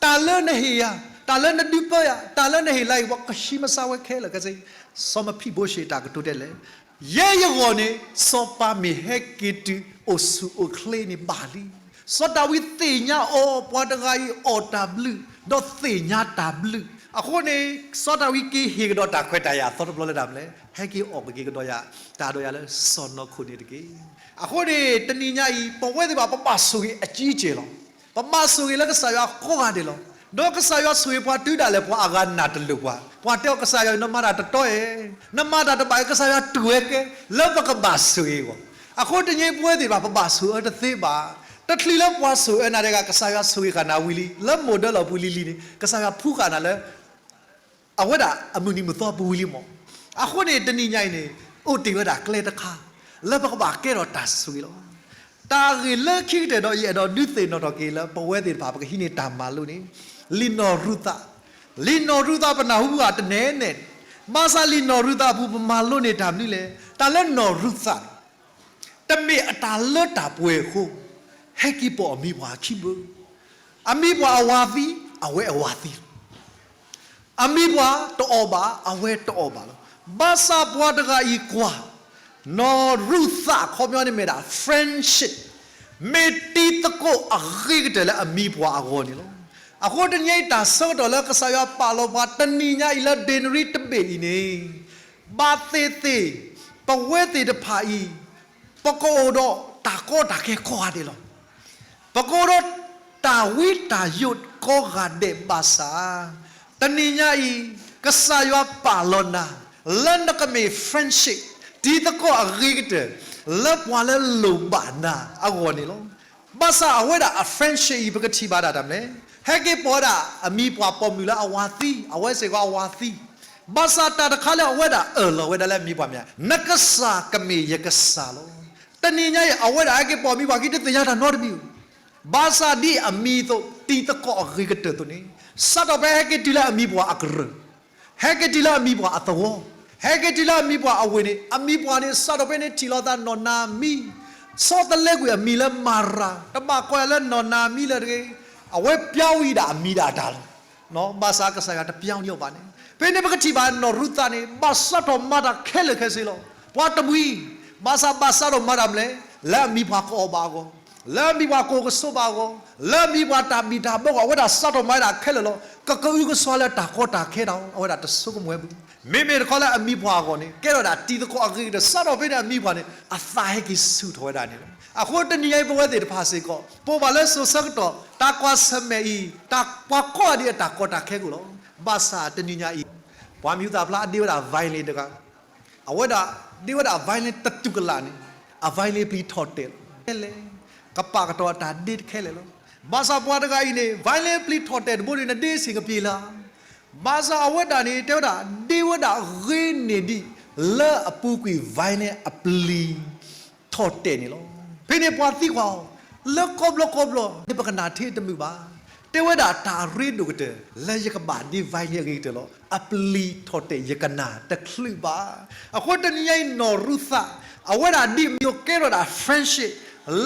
တၢ်လၢနဟ့ၣ်ယၤ, တၢ်လၢနဒုးပၢယၤ, တၢ်လၢနဟ့ၣ်လၢယဂီၢ် ကဟံးမစးဝဲခဲလၢာ်ခဲဆ့. စီၤမဖံဘိရှ့တၢ်ကတိၤတဲလဲၣ်. ယဲယဂီၢ်န့ၣ် စီၤပၤမ့ၢ်ဟဲက့ၤတုၤအိၣ်ဆူၣ်အိၣ်ချ့န့ၣ်ဘၣ်လံ. စီၤဒၤဝံးသ့ၣ်ညါအီၤ ပှၤတဂၤအံၤအီၣ်တၢ်ဘျုး, ဒီးသ့ၣ်ညါတၢ်ဘျုး. အဃိန့ၣ် စီၤဒၤဝံးက့ၤဟ့ၣ်ကဒီးတၢ်ခွဲးတၢ်ယာ်အသီတဘျီလၢတၢ်မနုၤလဲၣ်, ဟဲက့ၤအီၣ်က့ၤကဒီးယၤ တၢ်ဒီးယၤလၢစီၣ်နီၤခိၣ်န့ၣ်တက့ၢ်. အဃိန့ၣ် တနံၤညါအံၤ ပဝဲသ့ၣ်တဖၣ် ပဘၣ်ဆိၣ်ဂ့ၤအကံကဲလီၤ. ပဘၣ်ဆိၣ်ဂ့ၤလၢကစၢ်ယွၤကိးဂၤဒဲးလီၤ. ဒီးကစၢ်ယွၤဆိၣ်ဂ့ၤပှၤတုၤဒၣ်လဲာ် ပှၤအဂၤနၢ်တလိာ်ပှၤ, ပှၤတဲအီၤ ကစၢ်ယွၤ နမၤတၢ်တတီဧါ, နမၤတၢ်တဘၣ်အံၤ ကစၢ်ယွၤတူၢ်ဝဲကဲ လၢပကဘၣ်ဆိၣ်ဂ့ၤအဂီၢ်. အဃိတနံၤအံၤပဝဲသ့ၣ်တဖၣ် ပဘၣ်ဆိၣ်အၢတသ့ဘၣ်. တချုးလၢပှၤဆိၣ်အၢနၤတဂၤ ကစၢ်ယွၤဆိၣ်ဂ့ၤဃာ်နၤဝံၤလံ, လၢမိၢ်ဒၢလီၢ်ပူၤလံၤလံၤန့ၣ် ကစၢ်ယွၤဖှူဃာ်နၤလၢ အဝဲဒၣ်အမုၢ်နံၤမုၢ်သီပူၤဝံၤလံမး. အဃိန့ၣ် တနံၤညါအံၤန့ၣ် အိၣ်တ့ၢ်ဝဲဒၣ်ကျဲတခါ လၢပကဘၣ်ကဲထီၣ်တၢ်ဆိၣ်ဂ့ၤလီၤ. တၢ်ဂ့ၢ်လၢခံကတၢၢ်ဒီး ယအဲၣ်ဒိးဒုးသ့ၣ်နီၣ်ထီၣ်က့ၤလၢပဝဲသ့ၣ်တဖၣ် ပကဟံးန့ၢ်တၢ်မၤလိန့ၣ် လံာ်နီၢ်ရူၤသး, လံာ်နီၢ်ရူၤသးပနၢ်ဟူဘၣ်တနဲၣ်နဲၣ်, ဘၣ်ဆၣ်လံာ်နီၢ်ရူၤသးအပူၤ ပမၤလိန့ၢ်တၢ်မနုၤလဲၣ်. တၢ်လၢနီၢ်ရူၤသးန့ၣ် တမ့ၢ်အတၢ်လၢတၢ်ပှဲၤအဃိ ဟဲက့ၤပိာ်အမံၤပှၢ်ခံဘၢ. အမံၤပှၢ်အဝၤသံ, အဝဲအဝၤသံလီၤ. အမံၤပှၢ်တအီၣ်ဘၣ်, အဝဲတအီၣ်ဘၣ်လီၤ. ဘၣ်ဆၣ်ပှၤတဂၤအံၤကွၢ် နီၢ်ရူၤသးအခီပညီန့ၣ်မ့ၢ်ဒၣ် friendship, မ့ၢ်တံၤသကိးအဂ့ၤကတၢၢ်လၢအမံၤပှၢ်အဂီၢ်န့ၣ်လီၤ. အဃိတနံၤအံၤ တၢ်ဆၢကတီၢ်လၢကစၢ်ယွၤပာ်လီၤပှၤတနံၤညါအံၤလၢဘ့ၣ်နရံတဘ့ၣ်အံၤန့ၣ် ဘၣ်သ့ၣ်သ့ၣ် ပဝဲသ့ၣ်တဖၣ်အံၤ ပကအိၣ်ဒီးတၢ်ကီတၢ်ခဲကိးဂၤဒဲးလီၤ. ပကအိၣ်ဒီးတၢ်ဝံတၢ်ယိးကိးဂၤဒဲးဘၣ်ဆၣ်, တနံၤညါအံၤ ကစၢ်ယွၤပာ်လီၤနၤ လၢနကမ့ၢ် friendship, တံၤသကိးအဂ့ၤကတၢၢ် လၢပှၤလၢလိၣ်ဘၣ်နၤအဂီၢ်န့ၣ်လီၤ. ဘၣ်ဆၣ်အဝဲဒၣ်အ friendship အံၤ ပကထံၣ်ဘၣ်ဒၣ်တၢ်မနုၤလဲၣ်. ဟဲက့ၤပိာ်ဝဲဒၣ်အမံၤပှၢ်ပိာ်မုၣ်လၢအဝၤသံ, အဝဲစ့ၢ်ကီးအဝၤသံ. ဘၣ်ဆၣ်တၢ်တခါလၢအဝဲဒၣ်အၢၣ်လီၤဝဲဒၣ်လၢအမံၤပှၢ်မ့ၢ် နကစၢ်ကမ့ၢ်ယကစၢ်လီၤ. တနံၤညါအံၤ အဝဲဒၣ်ဟဲက့ၤပိာ်အမံၤပှၢ်ခံ တသ့ၣ်ညါတၢ်နီတမံၤဧိၤ. ဘၣ်ဆၣ်ဒ်အမံၤအသိး တံၤသကိးအဂ့ၤကတၢၢ်အသိးန့ၣ် စးထီၣ်ဖဲဟဲက့ၤတုၤလၢအမံၤပှၢ်အကရၢၢ်, ဟဲက့ၤတုၤလၢအမံၤပှၢ်အသဝီ, ဟဲက့ၤတုၤလၢအမံၤပှၢ်အဝ့ၢ်န့ၣ် အမံၤပှၢ်န့ၣ် စးထီၣ်ဖဲန့ၣ်ထံၣ်လိာ်သးနီၢ်နၤမံ, ဆီတလဲကွံာ်အမံၤလၢမၤရၤ, တဘၣ်ကိးယၤလၢနီၢ်နၤမံလၢၤတဂ့ၤ, အဝဲပျီဝံၤဒၣ်အမံၤဒၣ်တၢ်လီၤ. ဘၣ်ဆၣ်ကစၢ်ယွၤတပျီန့ၢ်အီၤဘၣ်န့ၣ်. ဖဲန့ၣ်ပကထံၣ်ဘၣ်နီၢ်ရူၤသးန့ၣ် ဘၣ်စးထီၣ်မၤတၢ်ခဲလၢာ်ခဲဆ့လီၤ. ပှၤတမှံၤ, ဘၣ်ဆၣ်ဘၣ်စးထီၣ်မၤတၢ်မနုၤလဲၣ်, လၢအမံၤပှၢ်ကအီၣ်ဘၣ်အဂီၢ်, လၢအမံၤပှၢ်ကအိၣ်ကဆိးဘၣ်အဂီၢ်, လၢအမံၤပှၢ်တၢ်ဘံၣ်တၢ်ဘၢအဂီၢ်, အဝဲဒၣ်စးထီၣ်မၤဝဲဒၣ်ခဲလၢာ်လီၤ. ကကအုကစွါလၢတၢ်ကီတၢ်ခဲတၢ်အီၤ အဝဲဒၣ်တဆိကမိၣ်ဝဲဘၣ်. မ့မ့ၢ်တခီလၢအမံၤပှၢ်အဂီၢ်န့ၣ် ကဲထီၣ်ဒၣ်တံၤသကိးအဂ့ၤကတၢၢ် စးထီၣ်ဖဲန့ၣ်အမံၤပှၢ်န့ၣ် အသးဟဲက့ၤဆူၣ်ထီၣ်ဝဲဒၣ်န့ၣ်လီၤ. အဃိတနံၤညါအံၤပဝဲသ့ၣ်တဖၣ်စ့ၢ်ကီး ပအိၣ်ဘၣ်လၢစိၤဆၢကတီၢ် တၢ်ကွၢ်ဆၢၣ်မဲာ်အံၤ တၢ်ကွၢ်ကီၢ်ဒ်အတၢ်ကီတၢ်ခဲအဂီၢ်လီၤ. ဘၣ်ဆၣ်တနံၤညါအံၤ ပှၤမံၤဟူသၣ်ဖျါအဒ့ဝဲဒၣ် violin တဂၤ အဝဲဒၣ်ဒ့ဝဲဒၣ် violin တတူၢ်ကလာ်န့ၣ် အ violin ပျံၤထီၣ်တဲာ်လီၤ. လဲၤ ကပာ်ကတီၤအတၢ်ဒ့တခဲလၢာ်လီၤ. ဘၣ်ဆၣ်ပှၤတဂၤအံၤန့ၣ် violin ပျံၤထီၣ်တဲာ်တဘိန့ၣ် နဒ့ဆ့ၣ်ကပ့ၤလၢ်. ဘၣ်ဆၣ်အဝဲဒၣ်န့ၣ် တဲဝဲဒၣ် ဒ့ဝဲဒၣ်ဂ့ၤန့ၢ်ဒံး လၢအပူၤကွံာ် violin အပျံၤထီၣ်တဲာ်န့ၣ်လီၤ. ဖဲန့ၣ်ပှၤသံကွၢ်အီၤ လၢကီဘျီကီဘျီ ဒ့ပကနၣ်ထဲတမုာ်ဘၣ်. တဲဝဲဒၣ်တၢ်ရ့ဒိၣ်ကတၢၢ် လၢယကဘၣ်ဒ့ violin အဂ့ၤကတၢၢ်လီၤ. အပျံၤထီၣ်တဲာ်ယကနၣ်တချုးဘၣ်. အဃိတနံၤညါအံၤနီၢ်ရူၤသး အဝဲဒၣ်ဒ်အမံၤအသိးကဲထီၣ်ဒၣ် friendship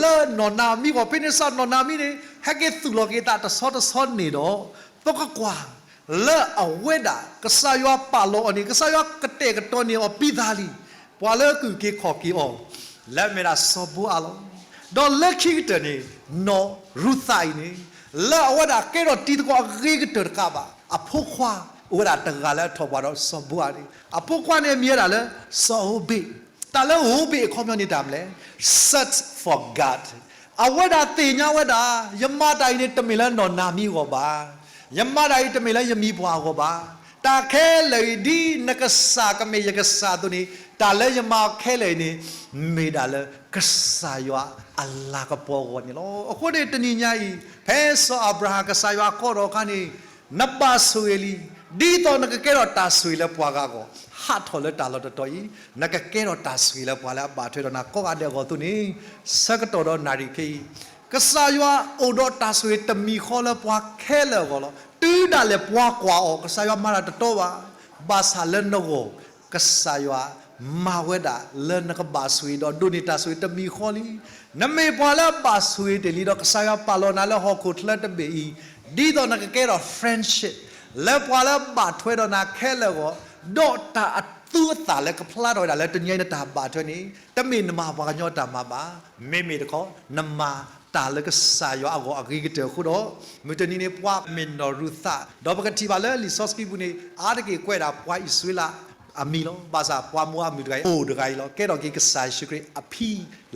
လၢနီၢ်နၤမံအဂီၢ် ဖဲန့ၣ်စးနီၢ်နၤမံန့ၣ် ဟဲက့ၤသူၣ်လီၤက့ၤသးတဆီတဆီန့ၣ်ဒီး ပကကွၢ် လၢအဝဲဒၣ် ကစၢ်ယွၤပာ်လီၤအီၤန့ၣ် ကစၢ်ယွၤကတဲာ်ကတီၤန့ၢ်အီၤပံသးလံ. ပှၤလၢအကူၣ်က့ၤခီၣ်က့ၤအီၤ လၢအမ့ၢ်ဒၣ်စီၤဘိအးလီၤ. ဒီးလၢခံကတၢၢ်န့ၣ် နီၢ်ရူၤသးအံၤန့ၣ် လၢအဝဲဒၣ်ကဲထီၣ်တံၤသကိးအဂ့ၤကတၢၢ်တကးဘၣ် အဖိခွါအိၣ်ဝဲဒၣ်တဂၤလၢအထီၣ်ပှၢ်ဒီးစီၤဘိအးန့ၣ် အဖိခွါန့ၣ်အမံၤဝဲဒၣ်လၢ စီၤဧိဘ့း. တၢ်လၢဧိဘ့းအခီပညီန့ၣ်တၢ်မနုၤလဲၣ်, search for God. အဝဲဒၣ်သ့ၣ်ညါဝဲဒၣ် ယမၤတၢ်အံၤန့ၣ် တမ့ၢ်လၢနီၢ်နၤမံအဂီၢ်ဘၣ်. ယမၤတၢ်အံၤတမ့ၢ်လၢယမံၤပှၢ်အဂီၢ်ဘၣ်. တၢ်ခဲလၢာ်အံၤ ဒ်နကစၢ်ကမ့ၢ်ယကစၢ်အသိးန့ၣ် တၢ်လၢယမၤခဲလၢာ်အံၤန့ၣ် မ့ၢ်ဒၣ်လၢကစၢ်ယွၤအလၤကပီၤအဂီၢ်န့ၣ်လီၤ. အဃိန့ၣ်တနံၤညါအံၤ ဖဲစီၤအၤဘြၤဟၣ်ကစၢ်ယွၤကိးထီၣ်အခါန့ၣ် နဘၣ်ဆိၣ်ဂ့ၤလံ. ဒ်သိးနကကဲထီၣ်တၢ်ဆိၣ်ဂ့ၤလၢပှၤဂၤအဂီၢ်, ဟးထီၣ်လၢတၢ်လီၢ်တတီၤအံၤ နကကဲထီၣ်တၢ်ဆိၣ်ဂ့ၤလၢပှၤလၢအဘၣ်ထွဲဒီးနၤကိးဂၤဒဲးအဂီၢ်အသိးန့ၣ် ဆၢကတီၢ်ဒီးနၣ်ရံၣ်ခဲအံၤ ကစၢ်ယွၤအိၣ်ဒီးတၢ်ဆိၣ်ဂ့ၤတမံၤဃီလၢပှၤခဲလၢာ်အဂီၢ်လီၤ. တုၤဒၣ်လဲာ်ပှၤကွၢ်အီၤ ကစၢ်ယွၤမၤတၢ်တတီဘၣ်. ဘၣ်ဆၣ်လၢနဂီၢ် ကစၢ်ယွၤမၤဝဲဒၣ်လၢနကဘၣ်ဆိၣ်ဂ့ၤဒီးဒိးန့ၢ်တၢ်ဆိၣ်ဂ့ၤတမံၤဃီလံ. နမ့ၢ်ပှၤလၢအဘၣ်ဆိၣ်ဂ့ၤတ့ၢ်လံဒီး ကစၢ်ယွၤပာ်လီၤနၤလၢဟီၣ်ခိၣ်ချၢတဘ့ၣ်အံၤ ဒ်သိးနကကဲထီၣ် friendship လၢပှၤလၢဘၣ်ထွဲဒီးနၤခဲလၢာ်အဂီၢ်, ဒီးတၢ်အသူအသၣ်လၢကဖျါထီၣ်ဝဲဒၣ်လၢတနံၤအံၤနတၢ်ဘၣ်ထွဲန့ၣ် တမ့ၢ်နမၤပှၤကညီတၢ်မၤဘၣ်. မ့မ့ၢ်တခီ နမၤတၢ်လၢကစၢ်ယွၤအဂီၢ်အဂ့ၤကတၢၢ်အဃိဒီး မုၢ်တနံၤန့ၣ် ပှၤမ့ၢ်နီၢ်ရူၤသး ဒီးပကထံၣ်ဘၣ်လၢလံာ်စီဆှံပူၤန့ၣ် အါတက့ၢ်ကွဲးဒၣ်ပှၤအံၣ်စရ့လး အမံၤလီၤ. ဘၣ်ဆၣ်ပှၤမိၤအၤမုၣ်တဂၤအံၤ အိၣ်တဂၤအံၤလီၤ. ကဲထီၣ်က့ၤကစၢ်ယ့ၣ်ၡူးခရံာ်အဖံ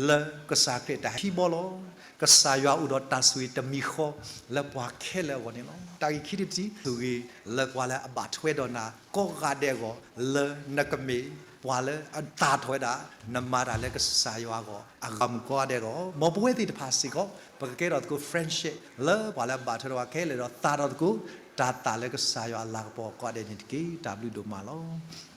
လၢကစၢ်ခရံာ်တၢ်ဟံးဘီလီၤ. ကစၢ်ယွၤအိၣ်ဒီးတၢ်ဆိၣ်ဂ့ၤတမံၤဃီ လၢပှၤခဲလၢာ်အဂီၢ်န့ၣ်လီၤ. တၢ်ဂ့ၢ်ခံထံၣ်တထံၣ် ဆိၣ်ဂ့ၤလၢပှၤလၢအဘၣ်ထွဲဒီးနၤကိးဂၤဒဲးအဂီၢ် လၢနကမ့ၢ်ပှၤလၢအသၣ်ထီၣ်ဝဲဒၣ် နမၤတၢ်လၢကစၢ်ယွၤအဂီၢ် အဂီၢ်မုၢ်ကိးဂၤဒဲးအဂီၢ် မ်ပဝဲသ့ၣ်တဖၣ်စ့ၢ်ကီး ပကကဲထီၣ်သကိး friendship လၢပှၤလၢအဘၣ်ထွဲဒီးပှၤခဲလၢာ်ဒီးသၣ်ထီၣ်သကိး တၢ်သၣ်လၢကစၢ်ယွၤအလၤကပီၤကိးဂၤဒဲးန့ၣ်တက့ၢ်. တၢ်ဘျုးဒိၣ်မးလီၤ.